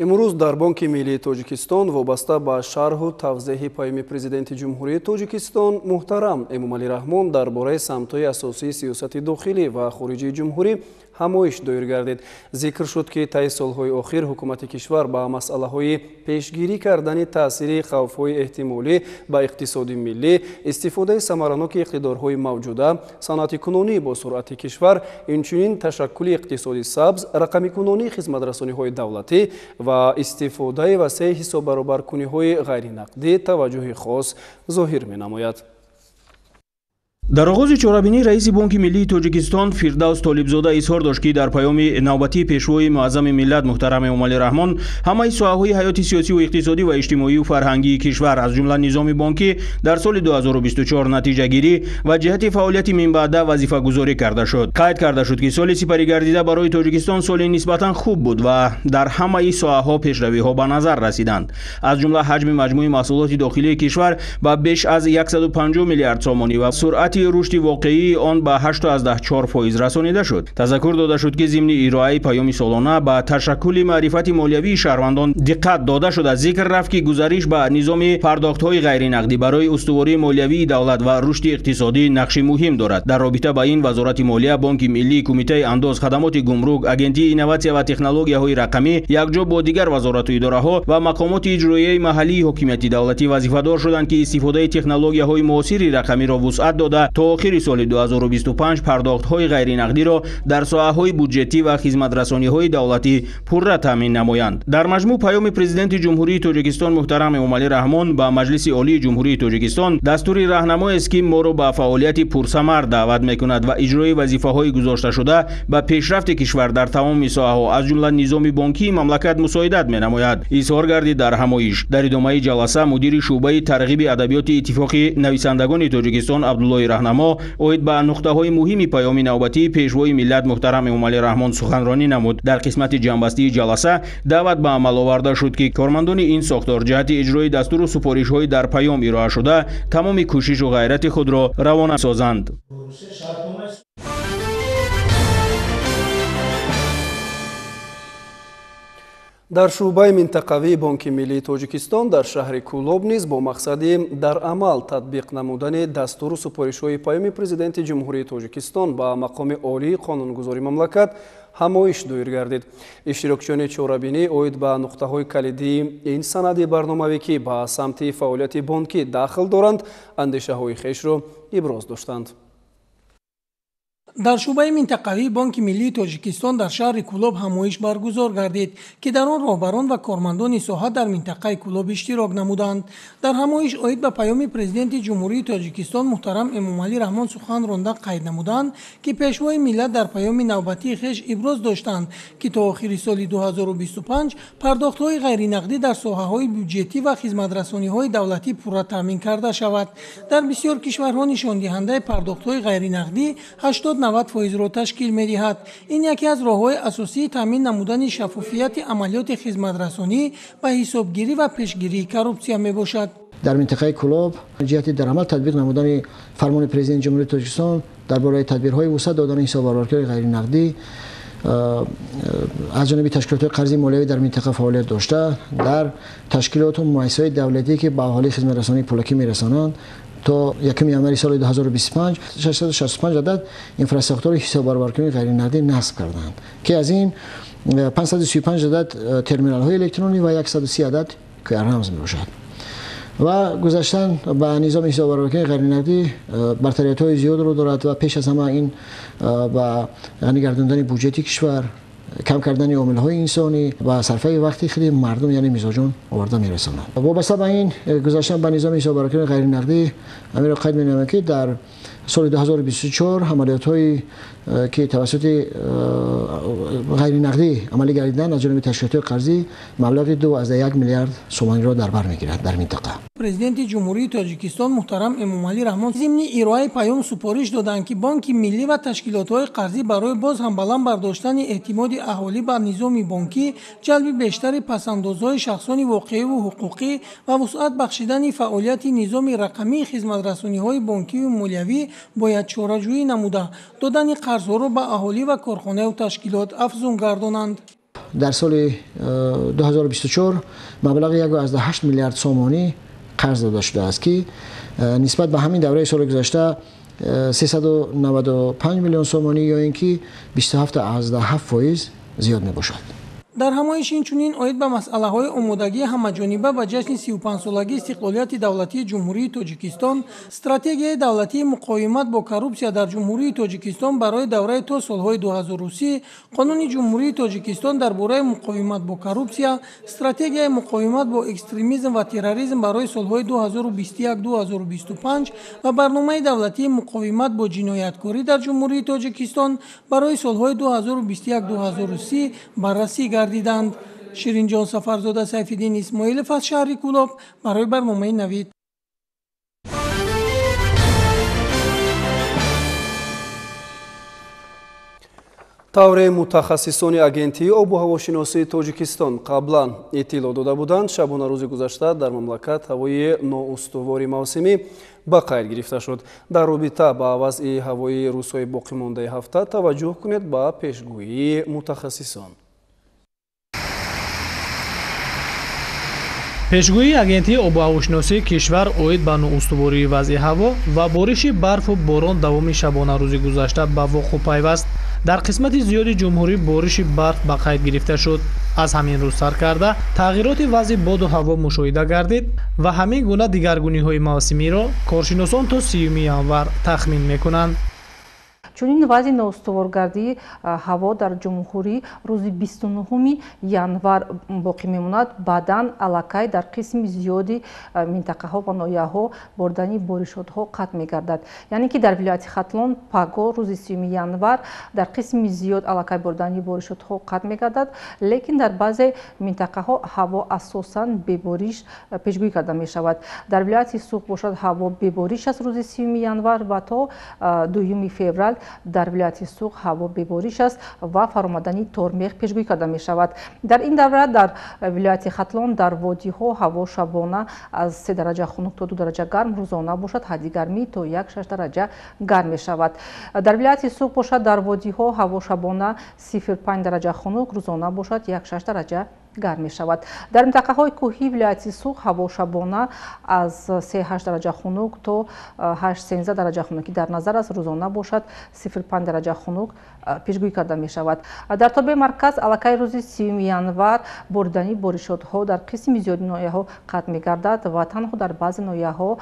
Имрӯз дар Бонки Миллии Тоҷикистон вобаста ба шарҳу тавзеҳи паёми Президенти Ҷумҳурии Тоҷикистон муҳтарам Эмомалӣ Раҳмон дар бораи самтҳои асосии сиёсати дохилӣ ва хориҷии ҷумҳурӣ ҳамоиш доир гардид. Зикр шуд, ки таи солҳои охир ҳукумати кишвар ба масъалаҳои пешгирӣ кардани таъсири хавфҳои эҳтимолӣ ба иқтисоди миллӣ, истифодаи самараноки иқтидорҳои мавҷуда, саноатикунонӣ бо суръати кишвар, инчунин ташаккули иқтисоди сабз, рақамикунонии хизматрасониҳои давлатӣ ва истифодаи васеи ҳисоббаробаркуниҳои ғайринақдӣ таваҷҷӯҳи хос зоҳир менамояд. Дар оғози чорабинӣ раиси Бонки Миллии Тоҷикистон Фирдавс Толибзода изҳор дошт, ки дар паёми навбатии Пешвои муаззами миллат муҳтарам Эмомалӣ Раҳмон ҳамаи соҳаҳои ҳаёти сиёсиву иқтисодӣ ва иҷтимоию фарҳангии кишвар, аз ҷумла низоми бонкӣ, дар соли 2024 натиҷагирӣ ва ҷиҳати фаъолияти минбаъда вазифагузорӣ карда шуд. Қайд карда шуд, ки соли сипаригардида барои Тоҷикистон соли нисбатан хуб буд ва дар ҳамаи соҳаҳо пешравиҳо ба назар расиданд. Аз ҷумла ҳаҷми маҷмӯи маҳсулоти дохилии кишвар ба беш аз 150 миллиард сомонӣ ва суръати рушди воқеии он ба 8,4% расонида шуд. Тазаккур дода шуд, ки зимни ироаи паёми солона ба ташаккули маърифати молиявии шаҳрвандон диққат дода шуда, зикр рафт, ки гузариш ба низоми пардохтҳои ғайринақдӣ барои устувории молиявии давлат ва рушди иқтисодӣ нақши муҳим дорад. Дар робита ба ин Вазорати молия, Бонки Миллӣ, Кумитаи андоз, хадамоти гумрук, Агентии инноватсия ва технологияҳои рақамӣ якҷо бо дигар вазорату идораҳо ва мақомоти иҷроияи маҳаллии ҳокимияти давлатӣ вазифадор шуданд, ки истифодаи технологияҳои муосири рақамиро вусъат дода то охири соли 2025 пардохтҳои ғайринақдиро дар соҳаҳои буҷетӣ ва хизматрасониҳои давлатӣ пурра таъмин намоянд. Дар маҷмӯъ паёми Президенти Ҷумҳурии Тоҷикистон муҳтарам Эмомалӣ Раҳмон ба Маҷлиси Олии Ҷумҳурии Тоҷикистон дастури раҳнамоест, ки моро ба фаъолияти пурсамар даъват мекунад ва иҷрои вазифаҳои гузошташуда ба пешрафти кишвар дар тамоми соҳаҳо, аз ҷумла низоми бонкии мамлакат мусоидат менамояд. Изҳор гардид дар ҳамоиш. Дар идомаи ҷаласа мудири шӯъбаи тарғиби адабиёти Иттифоқи нависандагони Тоҷикистон Абдуллои Раҳнамо оид ба нуқтаҳои муҳими паёми навбатии Пешвои миллат муҳтарам Эмомалӣ Раҳмон суханронӣ намуд. Дар қисмати ҷамъбастии ҷаласа даъват ба амал оварда шуд, ки кормандони ин сохтор ҷиҳати иҷрои дастуру супоришҳои дар паём ироашуда тамоми кӯшишу ғайрати худро равона созанд. Дар шӯъбаи минтақавии Бонки Миллии Тоҷикистон дар шаҳри Кӯлоб низ бо мақсади дар амал татбиқ намудани дастуру супоришҳои паёми Президенти Ҷумҳурии Тоҷикистон ба мақоми олии қонунгузори мамлакат ҳамоиш доир гардид. Иштирокчиёни чорабинӣ оид ба нуқтаҳои калидии ин санади барномавӣ, ки ба самти фаъолияти бонкӣ дахл доранд, андешаҳои хешро иброз доштанд. Дар шӯъбаи минтақавии Бонки Миллии Тоҷикистон дар шаҳри Кӯлоб ҳамоиш баргузор гардид, ки дар он роҳбарон ва кормандони соҳа дар минтақаи Кӯлоб иштирок намуданд. Дар ҳамоиш оид ба паёми Президенти Ҷумҳурии Тоҷикистон муҳтарам Эмомалӣ Раҳмон сухан ронда қайд намуданд, ки Пешвои миллат дар паёми навбатии хеш иброз доштанд, ки то охири соли 2025 пардохтҳои ғайринақдӣ дар соҳаҳои бюҷетӣ ва хизматрасониҳои давлатӣ пурра таъмин карда шавад. Дар бисёр кишварҳо нишондиҳандаи пардохтҳои ғайринақдӣ 80-90%-ро ташкил медиҳад. Ин яке аз роҳҳои асосии таъмин намудани шаффофияти амалиёти хизматрасонӣ ба ҳисобгирӣ ва пешгирии коррупсия мебошад. Дар минтақаи Кӯлоб ҷиҳати дар амал татбиқ намудани фармони Президенти Ҷумҳурии Тоҷикистон дар бораи тадбирҳои вусъат додани ҳисоббаробаркиҳои ғайринақдӣ аз ҷониби ташкилотҳои қарзии молиявӣ дар минтақа фаъолият дошта, дар ташкилоту муассисаҳои давлатӣ, ки ба аҳолӣ хизматрасонии пулакӣ мерасонанд, то 1 январи соли 2025 665 адад инфрасохтори ҳисоббаробаркунии ғайринақдӣ насб карданд, ки аз ин 535 адад терминалҳои электронӣ ва 130 адад QR-рамз мебошад. Ва гузаштан ба низоми ҳисоббаробаркунии ғайринақдӣ бартариятҳои зиёдро дорад ва пеш аз ҳама ин ба ғанӣ гардондани буҷети кишвар, кам кардани омилҳои инсонӣ ва сарфаи вақти худи мардум, яъне мизоҷон, оварда мерасонад. Вобаста ба ин гузаштан ба низоми ҳисоббаробаркунии ғайринақдӣ ҳаминро қайд менамоям, ки дар соли 2024 амалиётҳое ки тавассути ғайринақдӣ амалӣ гардиданд аз ҷониби ташкилотҳои қарзӣ маблағи 2,1 миллиард сомониро дар бар мегирад дар минтақа. Президенти Ҷумҳурии Тоҷикистон муҳтарам Эмомалӣ Раҳмон зимни ироаи паём супориш доданд, ки Бонки Миллӣ ва ташкилотҳои қарзӣ барои боз ҳам баланд бардоштани эътимоди аҳолӣ ба низоми бонкӣ, ҷалби бештари пасандозҳои шахсони воқеиву ҳуқуқӣ ва вусъат бахшидани фаъолияти низоми рақамии хизматрасониҳои бонкиву молиявӣ бояд чораҷӯӣ намуда, додани қарзҳоро ба аҳолӣ ва корхонаю ташкилот афзун гардонанд. Дар соли 2024 маблағи 1,8 миллиард сомонӣ қарз дода шудааст, ки нисбат ба ҳамин давраи соли гузашта 395 миллион сомонӣ ё ин ки 27,7% зиёд мебошад. Дар ҳамоиш инчунин оид ба масъалаҳои омодагии ҳамаҷониба ба ҷашни 35-солагии истиқлолияти давлатии Ҷумҳурии Тоҷикистон, стратегияи давлатии муқовимат бо коррупсия дар Ҷумҳурии Тоҷикистон барои давраи то солҳои 2030, Қонуни Ҷумҳурии Тоҷикистон дар бораи муқовимат бо коррупсия, стратегияи муқовимат бо экстремизм ва терроризм барои солҳои 2021-2025 ва барномаи давлатии муқовимат бо ҷинояткорӣ дар Ҷумҳурии Тоҷикистон барои солҳои 2021-2030 баррасӣ гардиданд. Ширинҷон Сафарзода, Сайфиддин Исмоилов аз шаҳри Кӯлоб барои барномаи Навид. Тавре мутахассисони агентии обу ҳавошиносии Тоҷикистон қаблан иттилоъ дода буданд, шабонарӯзи гузашта дар мамлакат ҳавои ноустувори мавсимӣ ба қайд гирифта шуд. Дар робита ба вазъи ҳавои рӯзҳои боқимондаи ҳафта таваҷҷӯҳ кунед ба пешгӯии мутахассисон. Пешгӯии агентии обуҳавошиносии кишвар оид ба ноустувории вазъи ҳаво ва бориши барфу борон давоми шабонарӯзи гузашта ба вуқӯъ пайваст. Дар қисмати зиёди ҷумҳурӣ бориши барф ба қайд гирифта шуд. Аз ҳамин рӯз сар карда тағйироти вазъи боду ҳаво мушоҳида гардид ва ҳамин гуна дигаргуниҳои мавсимиро коршиносон то 30 январ тахмин мекунанд. Чунин вазъи ноустуворгардии ҳаво дар ҷумҳурӣ рӯзи 29 январ боқӣ мемонад. Баъдан аллакай дар қисми зиёди минтақаҳо ва ноҳияҳо бордани боришотҳо қатъ мегардад. Яъне ки дар вилояти Хатлон паго рӯзи 30 январ дар қисми зиёд аллакай бордани боришотҳо қатъ мегардад, лекин дар баъзе минтақаҳо ҳаво асосан бебориш пешгӯӣ карда мешавад. Дар вилояти Суғд бошад ҳаво бебориш аст рӯзи 30 январ ва то 2 феврал дар вилояти Суғд ҳаво бебориш аст ва фаромадани тормех пешгӯӣ карда мешавад. Дар ин давра дар вилояти Хатлон дар водиҳо ҳаво шабона аз 3 дараҷа хунук то 2 дараҷа гарм, рӯзона бошад ҳадди гармӣ то 1,6 дараҷа гарм мешавад. Дар вилояти Суғд бошад дар водиҳо ҳаво шабона 0,5 дараҷа хунук, рӯзона бошад 1,6 дараҷа гарм мешавад. Дар минтақаҳои кӯҳии вилояти Суғд ҳаво шабона аз 3,8 дараҷа хунук то 8,13 дараҷа хунукӣ дар назар аст. Рӯзона бошад 0,5 дараҷа хунук пешгӯӣ карда мешавад. Дар тобеи марказ аллакай рӯзи 30 январ боридани боришотҳо дар қисми зиёди ноҳияҳо қатъ мегардад ва танҳо дар баъзе ноҳияҳо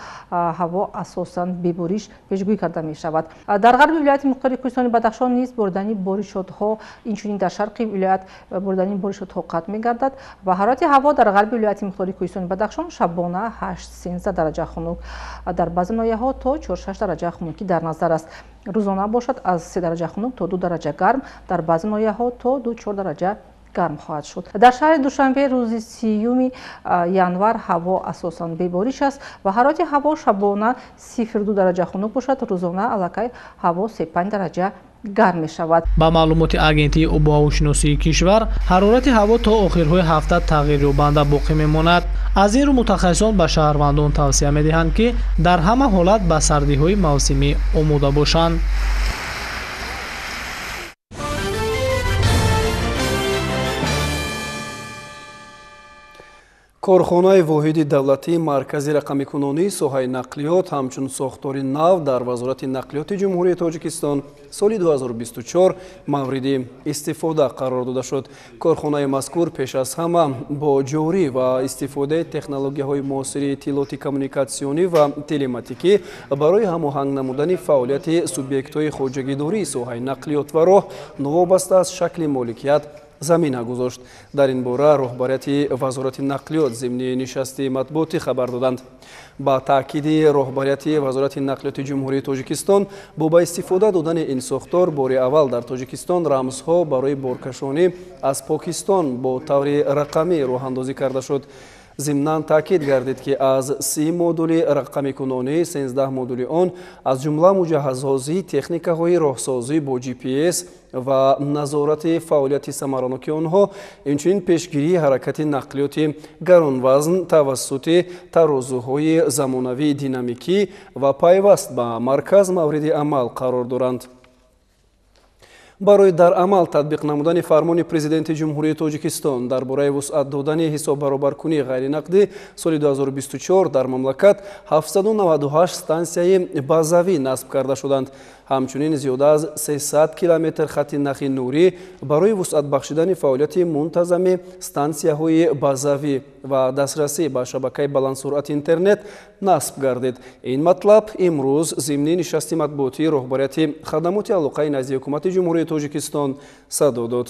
ҳаво асосан бебориш пешгӯӣ карда мешавад. Дар ғарби вилояти мухтори Кӯҳистони Бадахшон низ боридани боришотҳо, инчунин дар шарқи вилоят боридани боришотҳо қатъ мегардад ва ҳарорати ҳаво дар ғарби вилояти мухтори Кӯҳистони Бадахшон шабона 8,13 дараҷа хунук, дар баъзе ноҳияҳо то 4,6 дараҷа хунукӣ дар назар аст. Рӯзона бошад аз 3 дараҷа хунук то 2 дараҷа гарм, дар баъзе ноҳияҳо то 2,4 дараҷа гарм хоҳад шуд. Дар шаҳри Душанбе рӯзи 30 январ ҳаво асосан бебориш аст ва ҳарорати ҳаво шабона 0,2 дараҷа хунук бошад, рӯзона аллакай ҳаво 3,5 дараҷа гарм мешавад. Ба маълумоти агентии обуҳавошиносии кишвар, ҳарорати ҳаво то охирҳои ҳафта тағйирёбанда боқӣ мемонад. Аз ин рӯ мутахассисон ба шаҳрвандон тавсия медиҳанд, ки дар ҳама ҳолат ба сардиҳои мавсимӣ омода бошанд. Корхонаи воҳиди давлатии маркази рақамикунонии соҳаи нақлиёт ҳамчун сохтори нав дар Вазорати нақлиёти Ҷумҳурии Тоҷикистон соли 2024 мавриди истифода қарор дода шуд. Корхонаи мазкур пеш аз ҳама бо ҷорӣ ва истифодаи технологияҳои муосири иттилооти коммуникатсионӣ ва телематикӣ барои ҳамоҳанг намудани фаъолияти субъектҳои хоҷагидории соҳаи нақлиёт ва роҳ новобаста аз шакли моликият замина гузошт. Дар ин бора роҳбарияти Вазорати нақлиёт зимни нишасти матбуотӣ хабар доданд. Ба таъкиди роҳбарияти Вазорати нақлиёти Ҷумҳурии Тоҷикистон бо ба истифода додани ин сохтор бори аввал дар Тоҷикистон рамзҳо барои боркашонӣ аз Покистон бо таври рақамӣ роҳандозӣ карда шуд. Зимнан таъкид гардид, ки аз 30 модули рақамикунонӣ 13 модули он аз ҷумла муҷаҳҳазсозии техникаҳои роҳсозӣ бо GPS ва назорати фаъолияти самараноки онҳо, инчунин пешгирии ҳаракати нақлиёти гаронвазн тавассути тарозуҳои замонавии динамикӣ ва пайваст ба марказ мавриди амал қарор доранд. Барои дар амал татбиқ намудани фармони Президенти Ҷумҳурии Тоҷикистон дар бораи вусъат додани ҳисоббаробаркунии ғайринақдӣ соли 2024 дар мамлакат 798 стансияи базавӣ насб карда шуданд. Ҳамчунин зиёда аз 300 километр хати нахи нурӣ барои вусъат бахшидани фаъолияти мунтазами стансияҳои базавӣ ва дастрасӣ ба шабакаи баландсуръати интернет насб гардид. Ин матлаб имрӯз зимни нишасти матбуотии роҳбарияти хадамоти алоқаи назди ҳукумати Ҷумҳурии Тоҷикистон садо дод.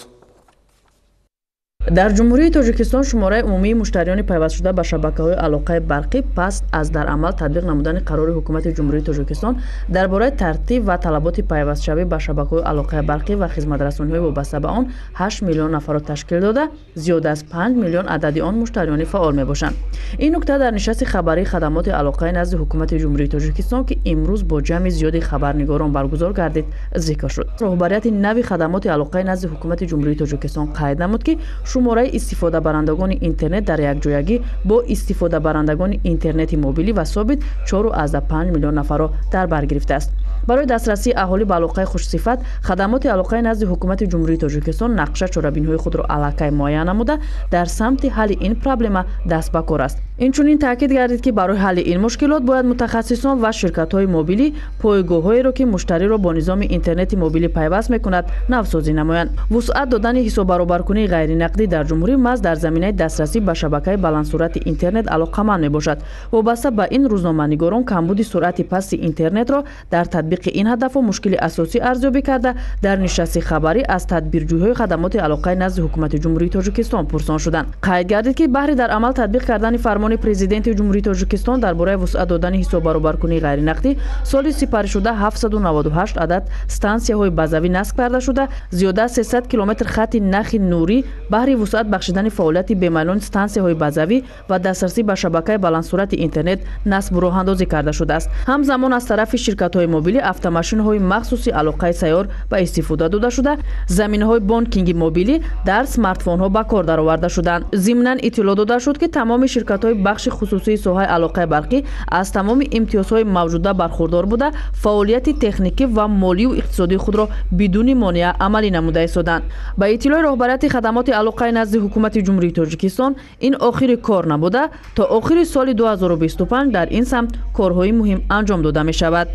Дар Ҷумҳурии Тоҷикистон шумораи умумии муштариёни пайвастшуда ба шабакаҳои алоқаи барқӣ пас аз дар амал татбиқ намудани қарори Ҳукумати Ҷумҳурии Тоҷикистон дар бораи тартиб ва талаботи пайвастшавӣ ба шабакаҳои алоқаи барқӣ ва хизматрасониҳои вобаста ба он 8 миллион нафарро ташкил дода, зиёда аз 5 миллион адади он муштариёни фаъол мебошанд. Ин нукта дар нишасти хабарии хадамоти алоқаи назди Ҳукумати Ҷумҳурии Тоҷикистон, ки имрӯз бо ҷамъи зиёди хабарнигорон баргузор гардид, зикр шуд. Роҳбарияти нави хадамоти алоқаи назди Ҳукумати Ҷумҳурии Тоҷикистон қайд намуд, ки шумораи истифодабарандагони интернет дар якҷоягӣ бо истифодабарандагони интернети мобилӣ ва собит 4,5 миллион нафарро дар бар гирифтааст. Барои дастрасии аҳолӣ ба алоқаи хушсифат, хадамоти алоқаи назди Ҳукумати Ҷумҳурии Тоҷикистон нақша чорабиниҳои худро аллакай муайян намуда, дар самти ҳалли ин проблема даст ба кор аст. Инчунин таъкид гардид, ки барои ҳалли ин мушкилот бояд мутахассисон ва ширкатҳои мобилӣ пойгоҳҳоеро, ки муштариро бо низоми интернети мобилӣ пайваст мекунад, навсозӣ намоянд. Вусъат додани ҳисоббаробаркунии ғайринақдӣ дар ҷумҳурӣ маҳз дар заминаи дастрасӣ ба шабакаи баландсуръати интернет алоқаманд мебошад. Вобаста ба ин рӯзноманигорон камбуди суръати пасти интернетро дар татбиқи ин ҳадафҳо мушкили асосӣ арзёбӣ карда, дар нишасти хабарӣ аз тадбирҷӯйҳои хадамоти алоқаи назди Ҳукумати Ҷумҳурии Тоҷикистон пурсон шуданд. Қайд гардид, ки баҳри дар амал татбиқ кардани фармони Президенти Ҷумҳурии Тоҷикистон дар бораи вусъат додани ҳисоббаробаркунии ғайринақдӣ соли сипаришуда 798 адад стансияҳои базавӣ насб карда шуда, зиёда аз 300 километр хати нахи нурӣ баҳри вусъат бахшидани фаъолияти бемайлони стансияҳои базавӣ ва дастрасӣ ба шабакаи баландсуръати интернет насбу роҳандозӣ карда шудааст. Ҳамзамон аз тарафи ширкатҳои мобилӣ автомашинҳои махсуси алоқаи сайёр ба истифода дода шуда, заминаҳои бонкинги мобилӣ дар смартфонҳо ба кор дароварда шуданд. Зимнан иттилоъ дода шуд, ки тамоми ширкатҳои бахши хусусии соҳаи алоқаи барқӣ аз тамоми имтиёзҳои мавҷуда бархурдор буда, фаъолияти техникӣ ва молию иқтисодии худро бидуни монеа амалӣ намуда истоданд. Ба иттилои роҳбарияти хадамоти алоқаи Алоқаи назди Ҳукумати Ҷумҳурии Тоҷикистон, ин охири кор набуда, то охири соли 2025 дар ин самт корҳои муҳим анҷом дода мешавад.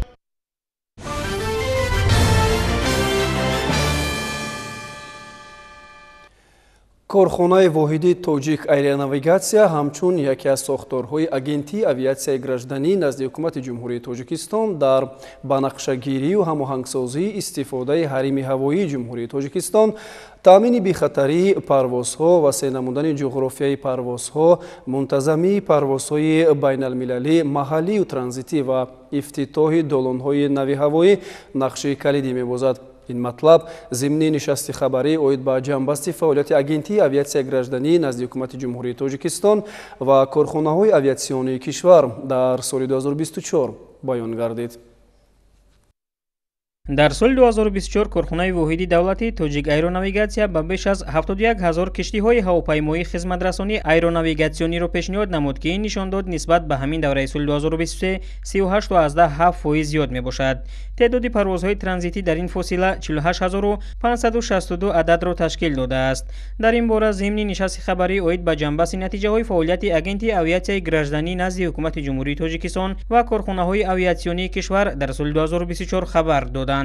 Корхонаи воҳиди Тоҷик Аэронавигатсия ҳамчун яке аз сохторҳои Агентии авиатсияи гражданӣ назди Ҳукумати Ҷумҳурии Тоҷикистон дар банақшагирию ҳамоҳангсозии истифодаи ҳарими ҳавоии Ҷумҳурии Тоҷикистон, таъмини бехатарии парвозҳо, васеъ намудани ҷуғрофияи парвозҳо, мунтазамии парвозҳои байналмилалӣ, маҳаллию транзитӣ ва ифтитоҳи долонҳои нави ҳавоӣ нақши калидӣ мебозад. Ин матлаб зимни нишасти хабарӣ оид ба ҷамъбасти фаъолияти Агентии авиатсияи гражданӣ назди Ҳукумати Ҷумҳурии Тоҷикистон ва корхонаҳои авиатсионии кишвар дар соли 2024 баён гардид. Дар соли 2024 корхонаи воҳиди давлатии Тоҷик Аэронавигатсия ба беш аз 71 ҳазор киштиҳои ҳавопаймоӣ хизматрасонии аэронавигатсиониро пешниҳод намуд, ки ин нишондод нисбат ба ҳамин давраи соли 2023 38,7% зиёд мебошад. Теъдоди парвозҳои транзитӣ дар ин фосила 48562 ададро ташкил додааст. Дар ин бора зимни нишасти хабарӣ оид ба ҷамъбасти натиҷаҳои фаъолияти Агентии авиатсияи гражданӣ назди Ҳукумати Ҷумҳурии Тоҷикистон ва корхонаҳои авиатсионии кишвар дар соли 2024 хабар доданд.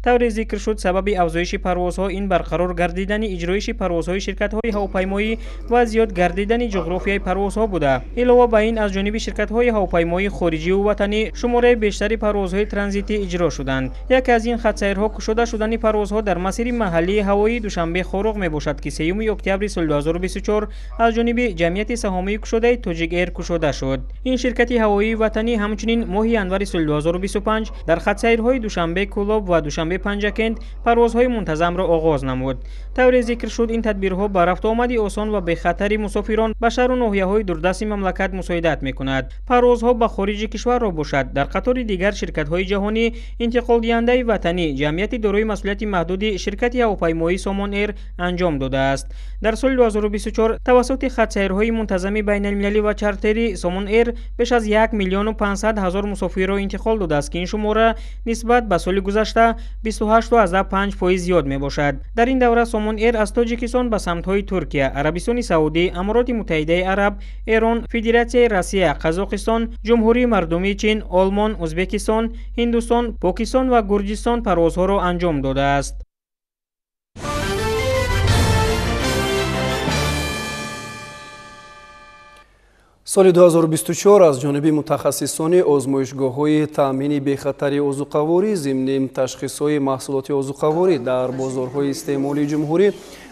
Тавре зикр шуд, сабаби афзоиши парвозҳо ин барқарор гардидани иҷроиши парвозҳои ширкатҳои ҳавопаймоӣ ва зиёд гардидани ҷуғрофияи парвозҳо буда. Илова ба ин, аз ҷониби ширкатҳои ҳавопаймоии хориҷиву ватанӣ шумораи бештари парвозҳои транзитӣ иҷро шуданд. Яке аз ин хатсайрҳо кушода шудани парвозҳо дар масири маҳаллии ҳавоии Душанбе Хоруғ мебошад, ки 3 октябри соли 2024 аз ҷониби ҷамъияти саҳомии кушодаи Тоҷик Эйр кушода шуд. Ин ширкати ҳавоии ватанӣ ҳамчунин моҳи январи соли 2025 дар хатсайрҳои Душанбе Кӯлоб ва Душанбе Панҷакент парвозҳои мунтазамро оғоз намуд. Тавре зикр шуд, ин тадбирҳо ба рафтуомади осон ва бехатари мусофирон ба шаҳру ноҳияҳои дурдасти мамлакат мусоидат мекунад. Парвозҳо ба хориҷи кишварро бошад, дар қатори дигар ширкатҳои ҷаҳонӣ интиқолдиҳандаи ватанӣ ҷамъияти дорои масъулияти маҳдуди ширкати ҳавопаймоии Сомон Эйр анҷом додааст. Дар соли 2024 тавассути хатсайрҳои мунтазами байналмилалӣ ва чартерӣ Сомон Эйр беш аз 1 500 000 мусофирро интиқол додааст, ки ин шумора нисбат ба соли гузашта 28,5% зиёд мебошад. Дар ин давра Сомон Эйр аз Тоҷикистон ба самтҳои Туркия, Арабистони Саудӣ, Амороти Муттаҳидаи Араб, Эрон, Федератсияи Россия, Қазоқистон, Ҷумҳурии Мардумии Чин, Олмон, Ӯзбекистон, Ҳиндустон, Покистон ва Гурҷистон парвозҳоро анҷом додааст. Соли 2024 аз ҷониби мутахассисони озмоишгоҳҳои таъмини бехатари озуқаворӣ зимни ташхисҳои маҳсулоти озуқаворӣ дар бозорҳои истеъмолии ҷумҳурӣ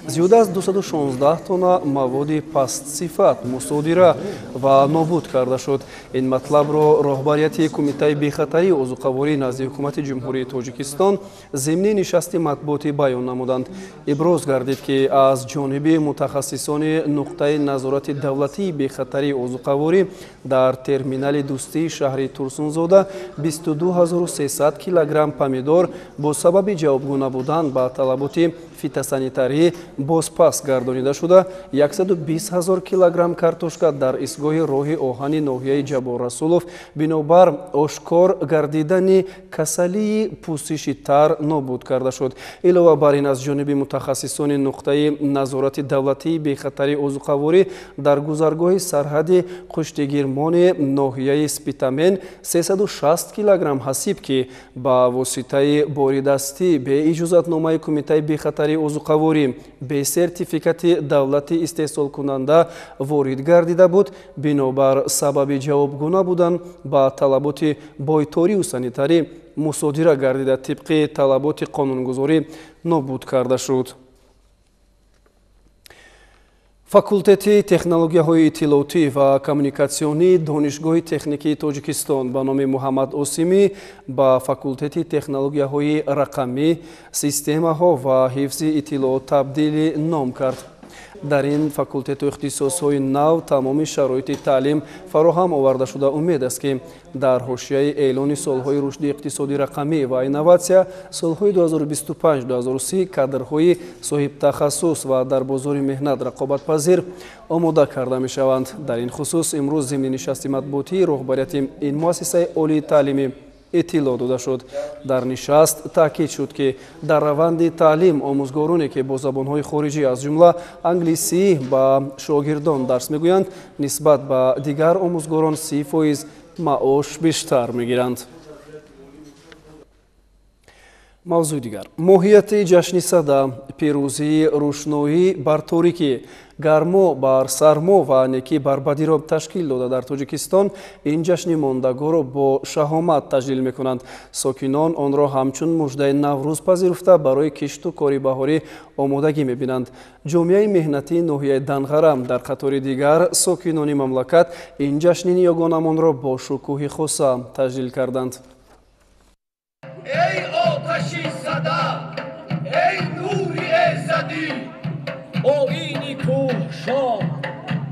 зиёда аз 216 тонна маводи пастсифат мусодира ва нобуд карда шуд. Ин матлабро роҳбарияти Кумитаи бехатарии озуқаворӣ назди Ҳукумати Ҷумҳурии Тоҷикистон зимни нишасти матбуотӣ баён намуданд. Иброз гардид, ки аз ҷониби мутахассисони нуқтаи назорати давлатии бехатарии озуқаворӣ дар терминали дӯстии шаҳри Турсунзода 22300 килограмм помидор бо сабаби ҷавобгӯ набудан ба талаботи фитосанитарӣ бозпас гардонида шуда, 120 000 килограмм картошка дар истгоҳи роҳи оҳани ноҳияи Ҷаббор Расулов бинобар ошкор гардидани касалии пӯсиши тар нобуд карда шуд. Илова бар ин, аз ҷониби мутахассисони нуқтаи назорати давлатии бехатарии озуқаворӣ дар гузаргоҳи сарҳади Қуштигирмони ноҳияи Спитамен 360 килограмм ҳасиб, ки ба воситаи боридастӣ беиҷозатномаи Кумитаи бехатарии озуқаворӣ бе сертификати давлати истеҳсолкунанда ворид гардида буд, бинобар сабаби ҷавобгӯ набудан ба талаботи бойторию санитарӣ мусодира гардида, тибқи талаботи қонунгузорӣ нобуд карда шуд. Факултети технологияҳои иттилоотӣ ва коммуникатсионии Донишгоҳи техникии Тоҷикистон ба номи Муҳаммад Осимӣ ба факултети технологияҳои рақамӣ, системаҳо ва ҳифзи иттилоот табдили ном кард. Дар ин факултету ихтисосҳои нав тамоми шароити таълим фароҳам оварда шуда, умед аст, ки дар ҳошияи эълони солҳои рушди иқтисоди рақамӣ ва инноватсия солҳои 2025-2030 кадрҳои соҳибтахассус ва дар бозори меҳнат рақобатпазир омода карда мешаванд. Дар ин хусус имрӯз зимни нишасти матбуотии роҳбарияти ин муассисаи олии таълимӣ иттилоъ дода шуд. Дар нишаст таъкид шуд, ки дар раванди таълим омӯзгороне, ки бо забонҳои хориҷӣ, аз ҷумла англисӣ, ба шогирдон дарс мегӯянд, нисбат ба дигар омӯзгорон 30% маош бештар мегиранд. Мавзӯи дигар. Моҳияти ҷашни Сада, пирӯзии рӯшноӣ бар торикӣ, гармо бар сармо ва некӣ бар бадиро ташкил дода, дар Тоҷикистон ин ҷашни мондагорро бо шаҳомат таҷлил мекунанд. Сокинон онро ҳамчун муждаи Наврӯз пазируфта, барои кишту кори баҳорӣ омодагӣ мебинанд. Ҷомеаи меҳнатии ноҳияи Данғара дар қатори дигар сокинони мамлакат ин ҷашни ниёгонамонро бо шукӯҳи хоса таҷлил карданд. Эй оташи Сада, эй нури эзадӣ, оини кӯҳшоҳ,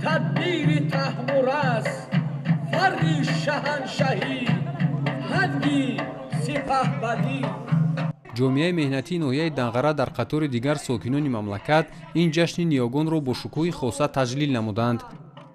тадбири таҳмурас, фарри шаҳаншаҳӣ, ҳанги сипаҳбадӣ. Ҷомеаи меҳнатии ноҳияи Данғара дар қатори дигар сокинони мамлакат ин ҷашни ниёгонро бо шукӯҳи хоса таҷлил намуданд.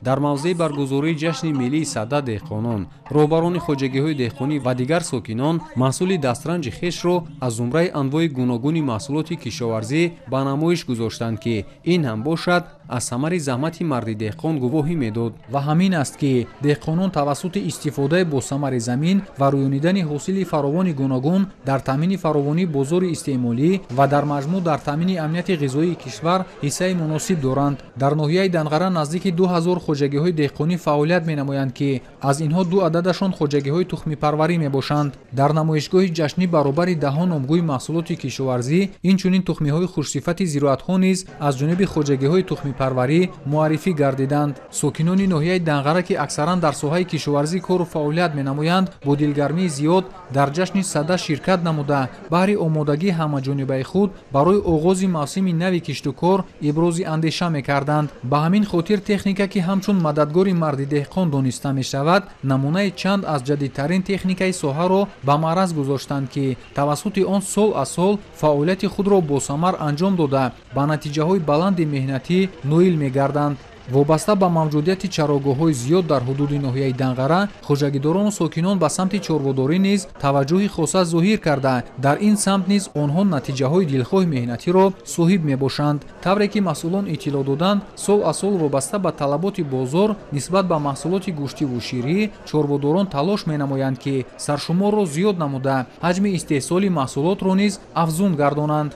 Дар мавзеи баргузории ҷашни миллии Сада деҳқонон, роҳбарони хоҷагиҳои деҳқонӣ ва дигар сокинон маҳсули дастранҷи хешро аз зумраи анвои гуногуни маҳсулоти кишоварзӣ ба намоиш гузоштанд, ки ин ҳам бошад аз самари заҳмати марди деҳқон гувоҳӣ медод. Ва ҳамин аст, ки деҳқонон тавассути истифодаи босамари замин ва рӯёнидани ҳосили фаровони гуногун дар таъмини фаровонии бозори истеъмолӣ ва дар маҷмӯъ дар таъмини амнияти ғизоии кишвар ҳиссаи муносиб доранд. Дар ноҳияи Данғара наздики 2000 хоҷагиҳои деҳқонӣ фаъолият менамоянд, ки аз инҳо 2 ададашон хоҷагиҳои тухмипарварӣ мебошанд. Дар намоишгоҳи ҷашнӣ баробари даҳо номгӯи маҳсулоти кишоварзӣ, инчунин тухмиҳои хушсифати зироатҳо низ аз ҷониби хоҷагиҳои тухмипарварӣ муаррифӣ гардиданд. Сокинони ноҳияи Данғара, ки аксаран дар соҳаи кишоварзӣ кору фаъолият менамоянд, бо дилгармии зиёд дар ҷашни Сада ширкат намуда, баҳри омодагии ҳамаҷонибаи худ барои оғози мавсими нави киштукор ибрози андеша мекарданд. Ба ҳамин хотир техника, ки ҳамчун мададгори марди деҳқон дониста мешавад, намунаи чанд аз ҷадидтарин техникаи соҳаро ба маъраз гузоштанд, ки тавассути он сол аз сол фаъолияти худро босамар анҷом дода, ба натиҷаҳои баланди меҳнатӣ ноил мегарданд. Вобаста ба мавҷудияти чарогоҳҳои зиёд дар ҳудуди ноҳияи Данғара, хоҷагидорону сокинон ба самти чорводорӣ низ таваҷҷӯҳи хоса зоҳир карда, дар ин самт низ онҳо натиҷаҳои дилхоҳи меҳнатиро соҳиб мебошанд. Тавре ки масъулон иттилоъ доданд, сол аз сол вобаста ба талаботи бозор нисбат ба маҳсулоти гӯштиву ширӣ, чорводорон талош менамоянд, ки саршуморро зиёд намуда, ҳаҷми истеҳсоли маҳсулотро низ афзун гардонанд.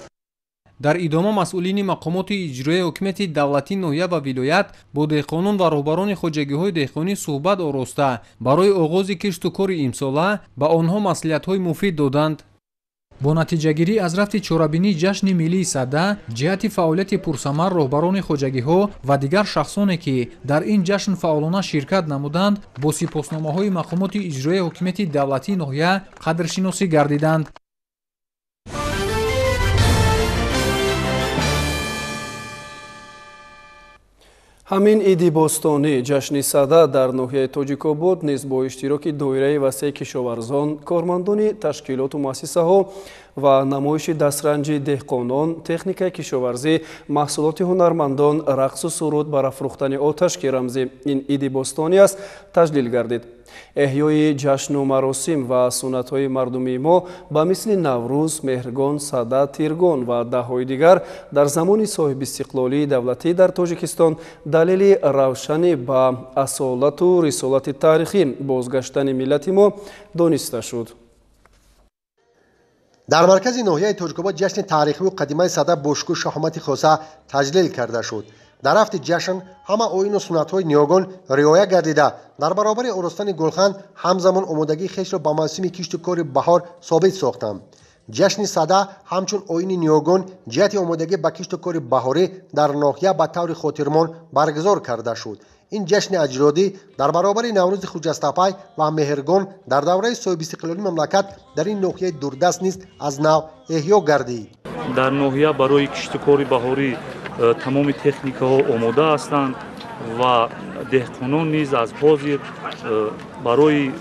Дар идома масъулини мақомоти иҷроияи ҳокимияти давлатии ноҳия ва вилоят бо деҳқонон ва роҳбарони хоҷагиҳои деҳқонӣ суҳбат ороста, барои оғози кишту кори имсола ба онҳо маслиҳатҳои муфид доданд. Бо натиҷагирӣ аз рафти чорабинии ҷашни миллии Сада, ҷиҳати фаъолияти пурсамар роҳбарони хоҷагиҳо ва дигар шахсоне, ки дар ин ҷашн фаъолона ширкат намуданд, бо сипосномаҳои мақомоти иҷроияи ҳокимияти давлатии ноҳия қадршиносӣ гардиданд. Ҳамин иди бостонӣ, ҷашни Сада, дар ноҳияи Тоҷикобод низ бо иштироки доираи васеи кишоварзон, кормандони ташкилоту муассисаҳо ва намоиши дастранҷи деҳқонон, техникаи кишоварзӣ, маҳсулоти ҳунармандон, рақсу суруд, барафрӯхтани оташ, ки рамзи ин иди бостонӣ аст, таҷлил гардид. Эҳёи ҷашну маросим ва суннатҳои мардумии мо ба мисли Наврӯз, Меҳргон, Сада, Тиргон ва даҳҳои дигар дар замони соҳибистиқлолии давлатӣ дар Тоҷикистон далели равшане ба асолату рисолати таърихӣ бозгаштани миллати мо дониста шуд. Дар маркази ноҳияи Тоҷикобод ҷашни таърихиву қадимаи Сада бо шукӯҳу шаҳомати хоса таҷлил карда шуд. Дар рафти ҷашн ҳама оину суннатҳои ниёгон риоя гардида, дар баробари оростани гулхан ҳамзамон омодагии хешро ба мавсими кишту кори баҳор собит сохтанд. Ҷашни Сада ҳамчун оини ниёгон ҷиҳати омодагӣ ба кишту кори баҳорӣ дар ноҳия ба таври хотирмон баргузор карда шуд. Ин ҷашни аҷдодӣ дар баробари Наврӯзи Хуҷастапай ва Меҳргон дар давраи соҳибистиқлолии мамлакат дар ин ноҳияи дурдаст низ аз нав эҳё гардид. Дар ноҳия барои кишту кори баҳорӣ тамоми техникаҳо омода ҳастанд ва деҳқонон низ аз ҳозир барои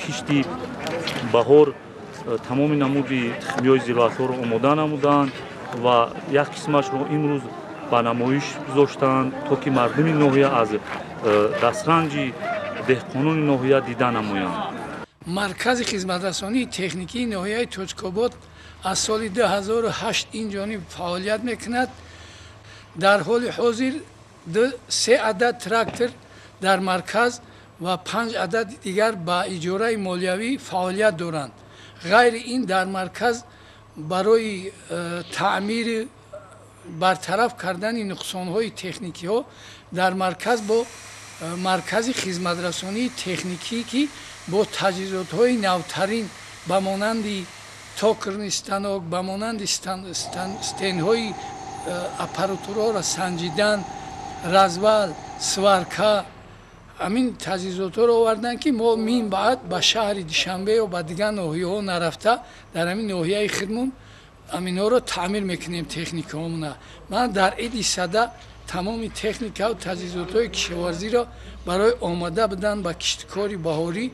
кишти баҳор тамоми намуди тухмиҳои зироатҳоро омода намуданд ва як қисмашро имрӯз ба намоиш гузоштанд, то ки мардуми ноҳия аз дастранҷи деҳқонони ноҳия дида намоянд. Маркази хизматрасонии техникии ноҳияи Тоҷикобод аз соли 2008 ин ҷониб фаъолият мекунад. Дар ҳоли ҳозир 3 адад трактор дар марказ ва 5 адад дигар ба иҷораи молиявӣ фаъолият доранд. Ғайри ин дар марказ барои таъмири бартараф кардани нуқсонҳои техникиҳо дар марказ бо маркази хизматрасонии техникӣ, ки бо таҷҳизотҳои навтарин ба монанди токарный станок, ба монанди стенҳои аппаратураро санҷидан, развал, сварка, ҳамин таҷҳизотҳоро оварданд, ки мо мин баъд ба шаҳри Душанбе ё ба дигар ноҳияҳо нарафта дар ҳамин ноҳияи худмон ҳаминҳоро таъмир мекунем, техникаҳомона. Ман дар иди Сада тамоми техникаву таҷҳизотҳои кишоварзиро барои омода будан ба киштикори баҳорӣ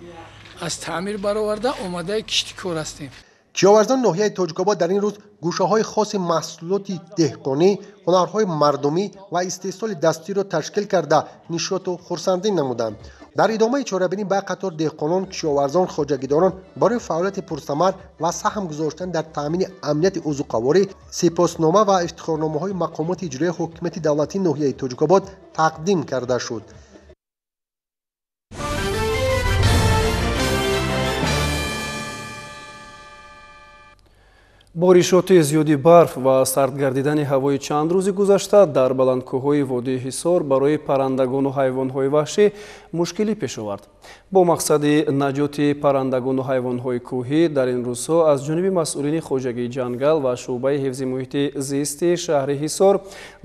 аз таъмир бароварда омодаи киштикор ҳастем. Кишоварзони ноҳияи Тоҷикобод дар ин рӯз гӯшаҳои хоси маҳсулоти деҳқонӣ, ҳунарҳои мардумӣ ва истеҳсоли дастиро ташкил карда нишоту хурсандӣ намуданд. Дар идомаи чорабинӣ ба қатор деҳқонон, кишоварзон, хоҷагидорон барои фаъолияти пурсамар ва саҳм гузоштан дар таъмини амнияти озуқаворӣ сипоснома ва ифтихорномаҳои мақомоти иҷроияи ҳокимияти давлатии ноҳияи Тоҷикобод тақдим карда шуд. Боришоти зиёди барф ва сард гардидани ҳавои чанд рӯзи гузашта дар баландкӯҳҳои водии Ҳисор барои паррандагону ҳайвонҳои ваҳшӣ мушкилӣ пеш овард. Бо мақсади наҷоти паррандагону ҳайвонҳои кӯҳӣ дар ин рӯзҳо аз ҷониби масъулини хоҷагии ҷангал ва шӯъбаи ҳифзи муҳити зисти шаҳри Ҳисор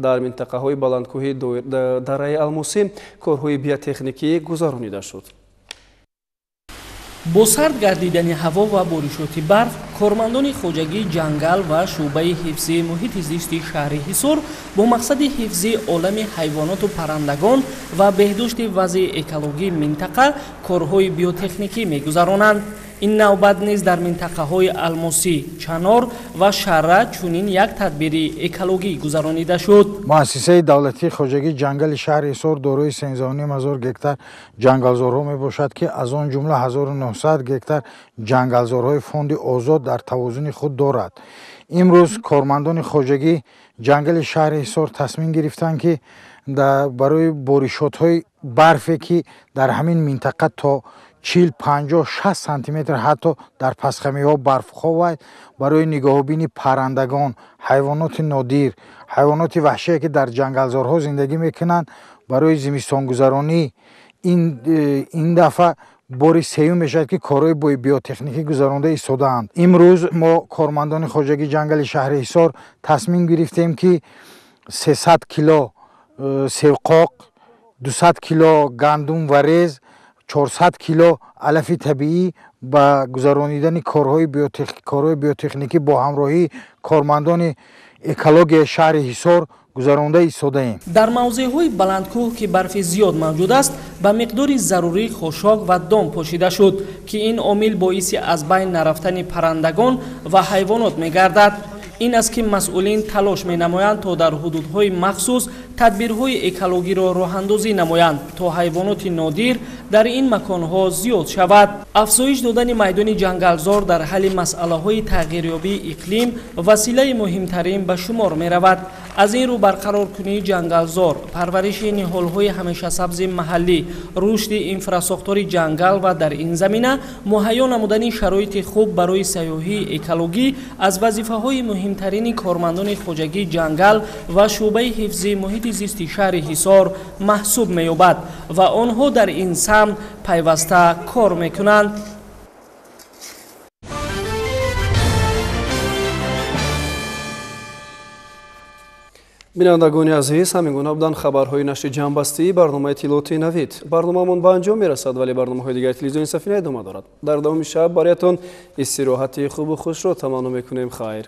дар минтақаҳои баландкӯҳи дараи Алмусӣ корҳои биотехникӣ гузаронида шуд. Бо сард гардидани ҳаво ва боришоти барф кормандони хоҷагии ҷангал ва шӯъбаи ҳифзи муҳити зисти шаҳри Ҳисор бо мақсади ҳифзи олами ҳайвоноту паррандагон ва беҳдошти вазъи экологии минтақа корҳои биотехникӣ мегузаронанд. Ин навбат низ дар минтақаҳои Алмосӣ, Чанор ва Шарра чунин як тадбири экологӣ гузаронида шуд. Муассисаи давлатии хоҷагии ҷангали шаҳри Ҳисор дорои 13,5 ҳазор гектар ҷангалзорҳо мебошад, ки аз он ҷумла 1900 гектар ҷангалзорҳои фонди озод дар тавозуни худ дорад. Имрӯз кормандони хоҷагии ҷангали шаҳри Ҳисор тасмим гирифтанд, ки барои боришотҳои барфе, ки дар ҳамин минтақа то 40, 50, 60 сантиметр ҳатто дар пасхамиҳо барф ховад, барои нигоҳубини паррандагон, ҳайвоноти нодир, ҳайвоноти ваҳшие, ки дар ҷангалзорҳо зиндагӣ мекунанд, барои зимистонгузаронӣ ин дафъа бори сеюм мешавад, ки корҳои биотехникӣ гузаронда истодаанд. Имрӯз мо кормандони хоҷагии ҷангали шаҳри Ҳисор тасмим гирифтем, ки 300 кило севқоқ, 200 кило гандум ва рез, 400 кило алафи табиӣ ба гузаронидани корҳои биотехникӣ бо ҳамроҳии кормандони экологияи шаҳри Ҳисор гузаронда истодаем. Дар мавзеъҳои баландкӯҳ, ки барфи зиёд мавҷуд аст, ба миқдори зарурӣ хошок ва дом пошида шуд, ки ин омил боиси аз байн нарафтани паррандагон ва ҳайвонот мегардад. Ин аст, ки масъулин талош менамоянд, то дар ҳудудҳои махсус тадбирҳои экологиро роҳандозӣ намоянд, то ҳайвоноти нодир дар ин маконҳо зиёд шавад. Афзоиш додани майдони ҷангалзор дар ҳалли масъалаҳои тағйирёбии иқлим василаи муҳимтарин ба шумор меравад. Аз ин рӯ барқароркунии ҷангалзор, парвариши ниҳолҳои ҳамешасабзи маҳаллӣ, рушди инфрасохтори ҷангал ва дар ин замина муҳайё намудани шароити хуб барои сайёҳии экологӣ аз вазифаҳои муҳимтарини кормандони хоҷагии ҷангал ва шӯъбаи ҳифзи муҳити зисти шаҳри Ҳисор маҳсуб меёбад ва онҳо дар ин самт пайваста кор мекунанд. Бинандагони азиз, ҳамин гуна буданд хабарҳои нашри ҷамъбастии барномаи иттилоотии Навид. Барномаамон ба анҷом мерасад, вале барномаҳои дигари телевизиони Сафина идома дорад. Дар давоми шаб бароятон истироҳати хубу хушро таманно мекунем. Хайр.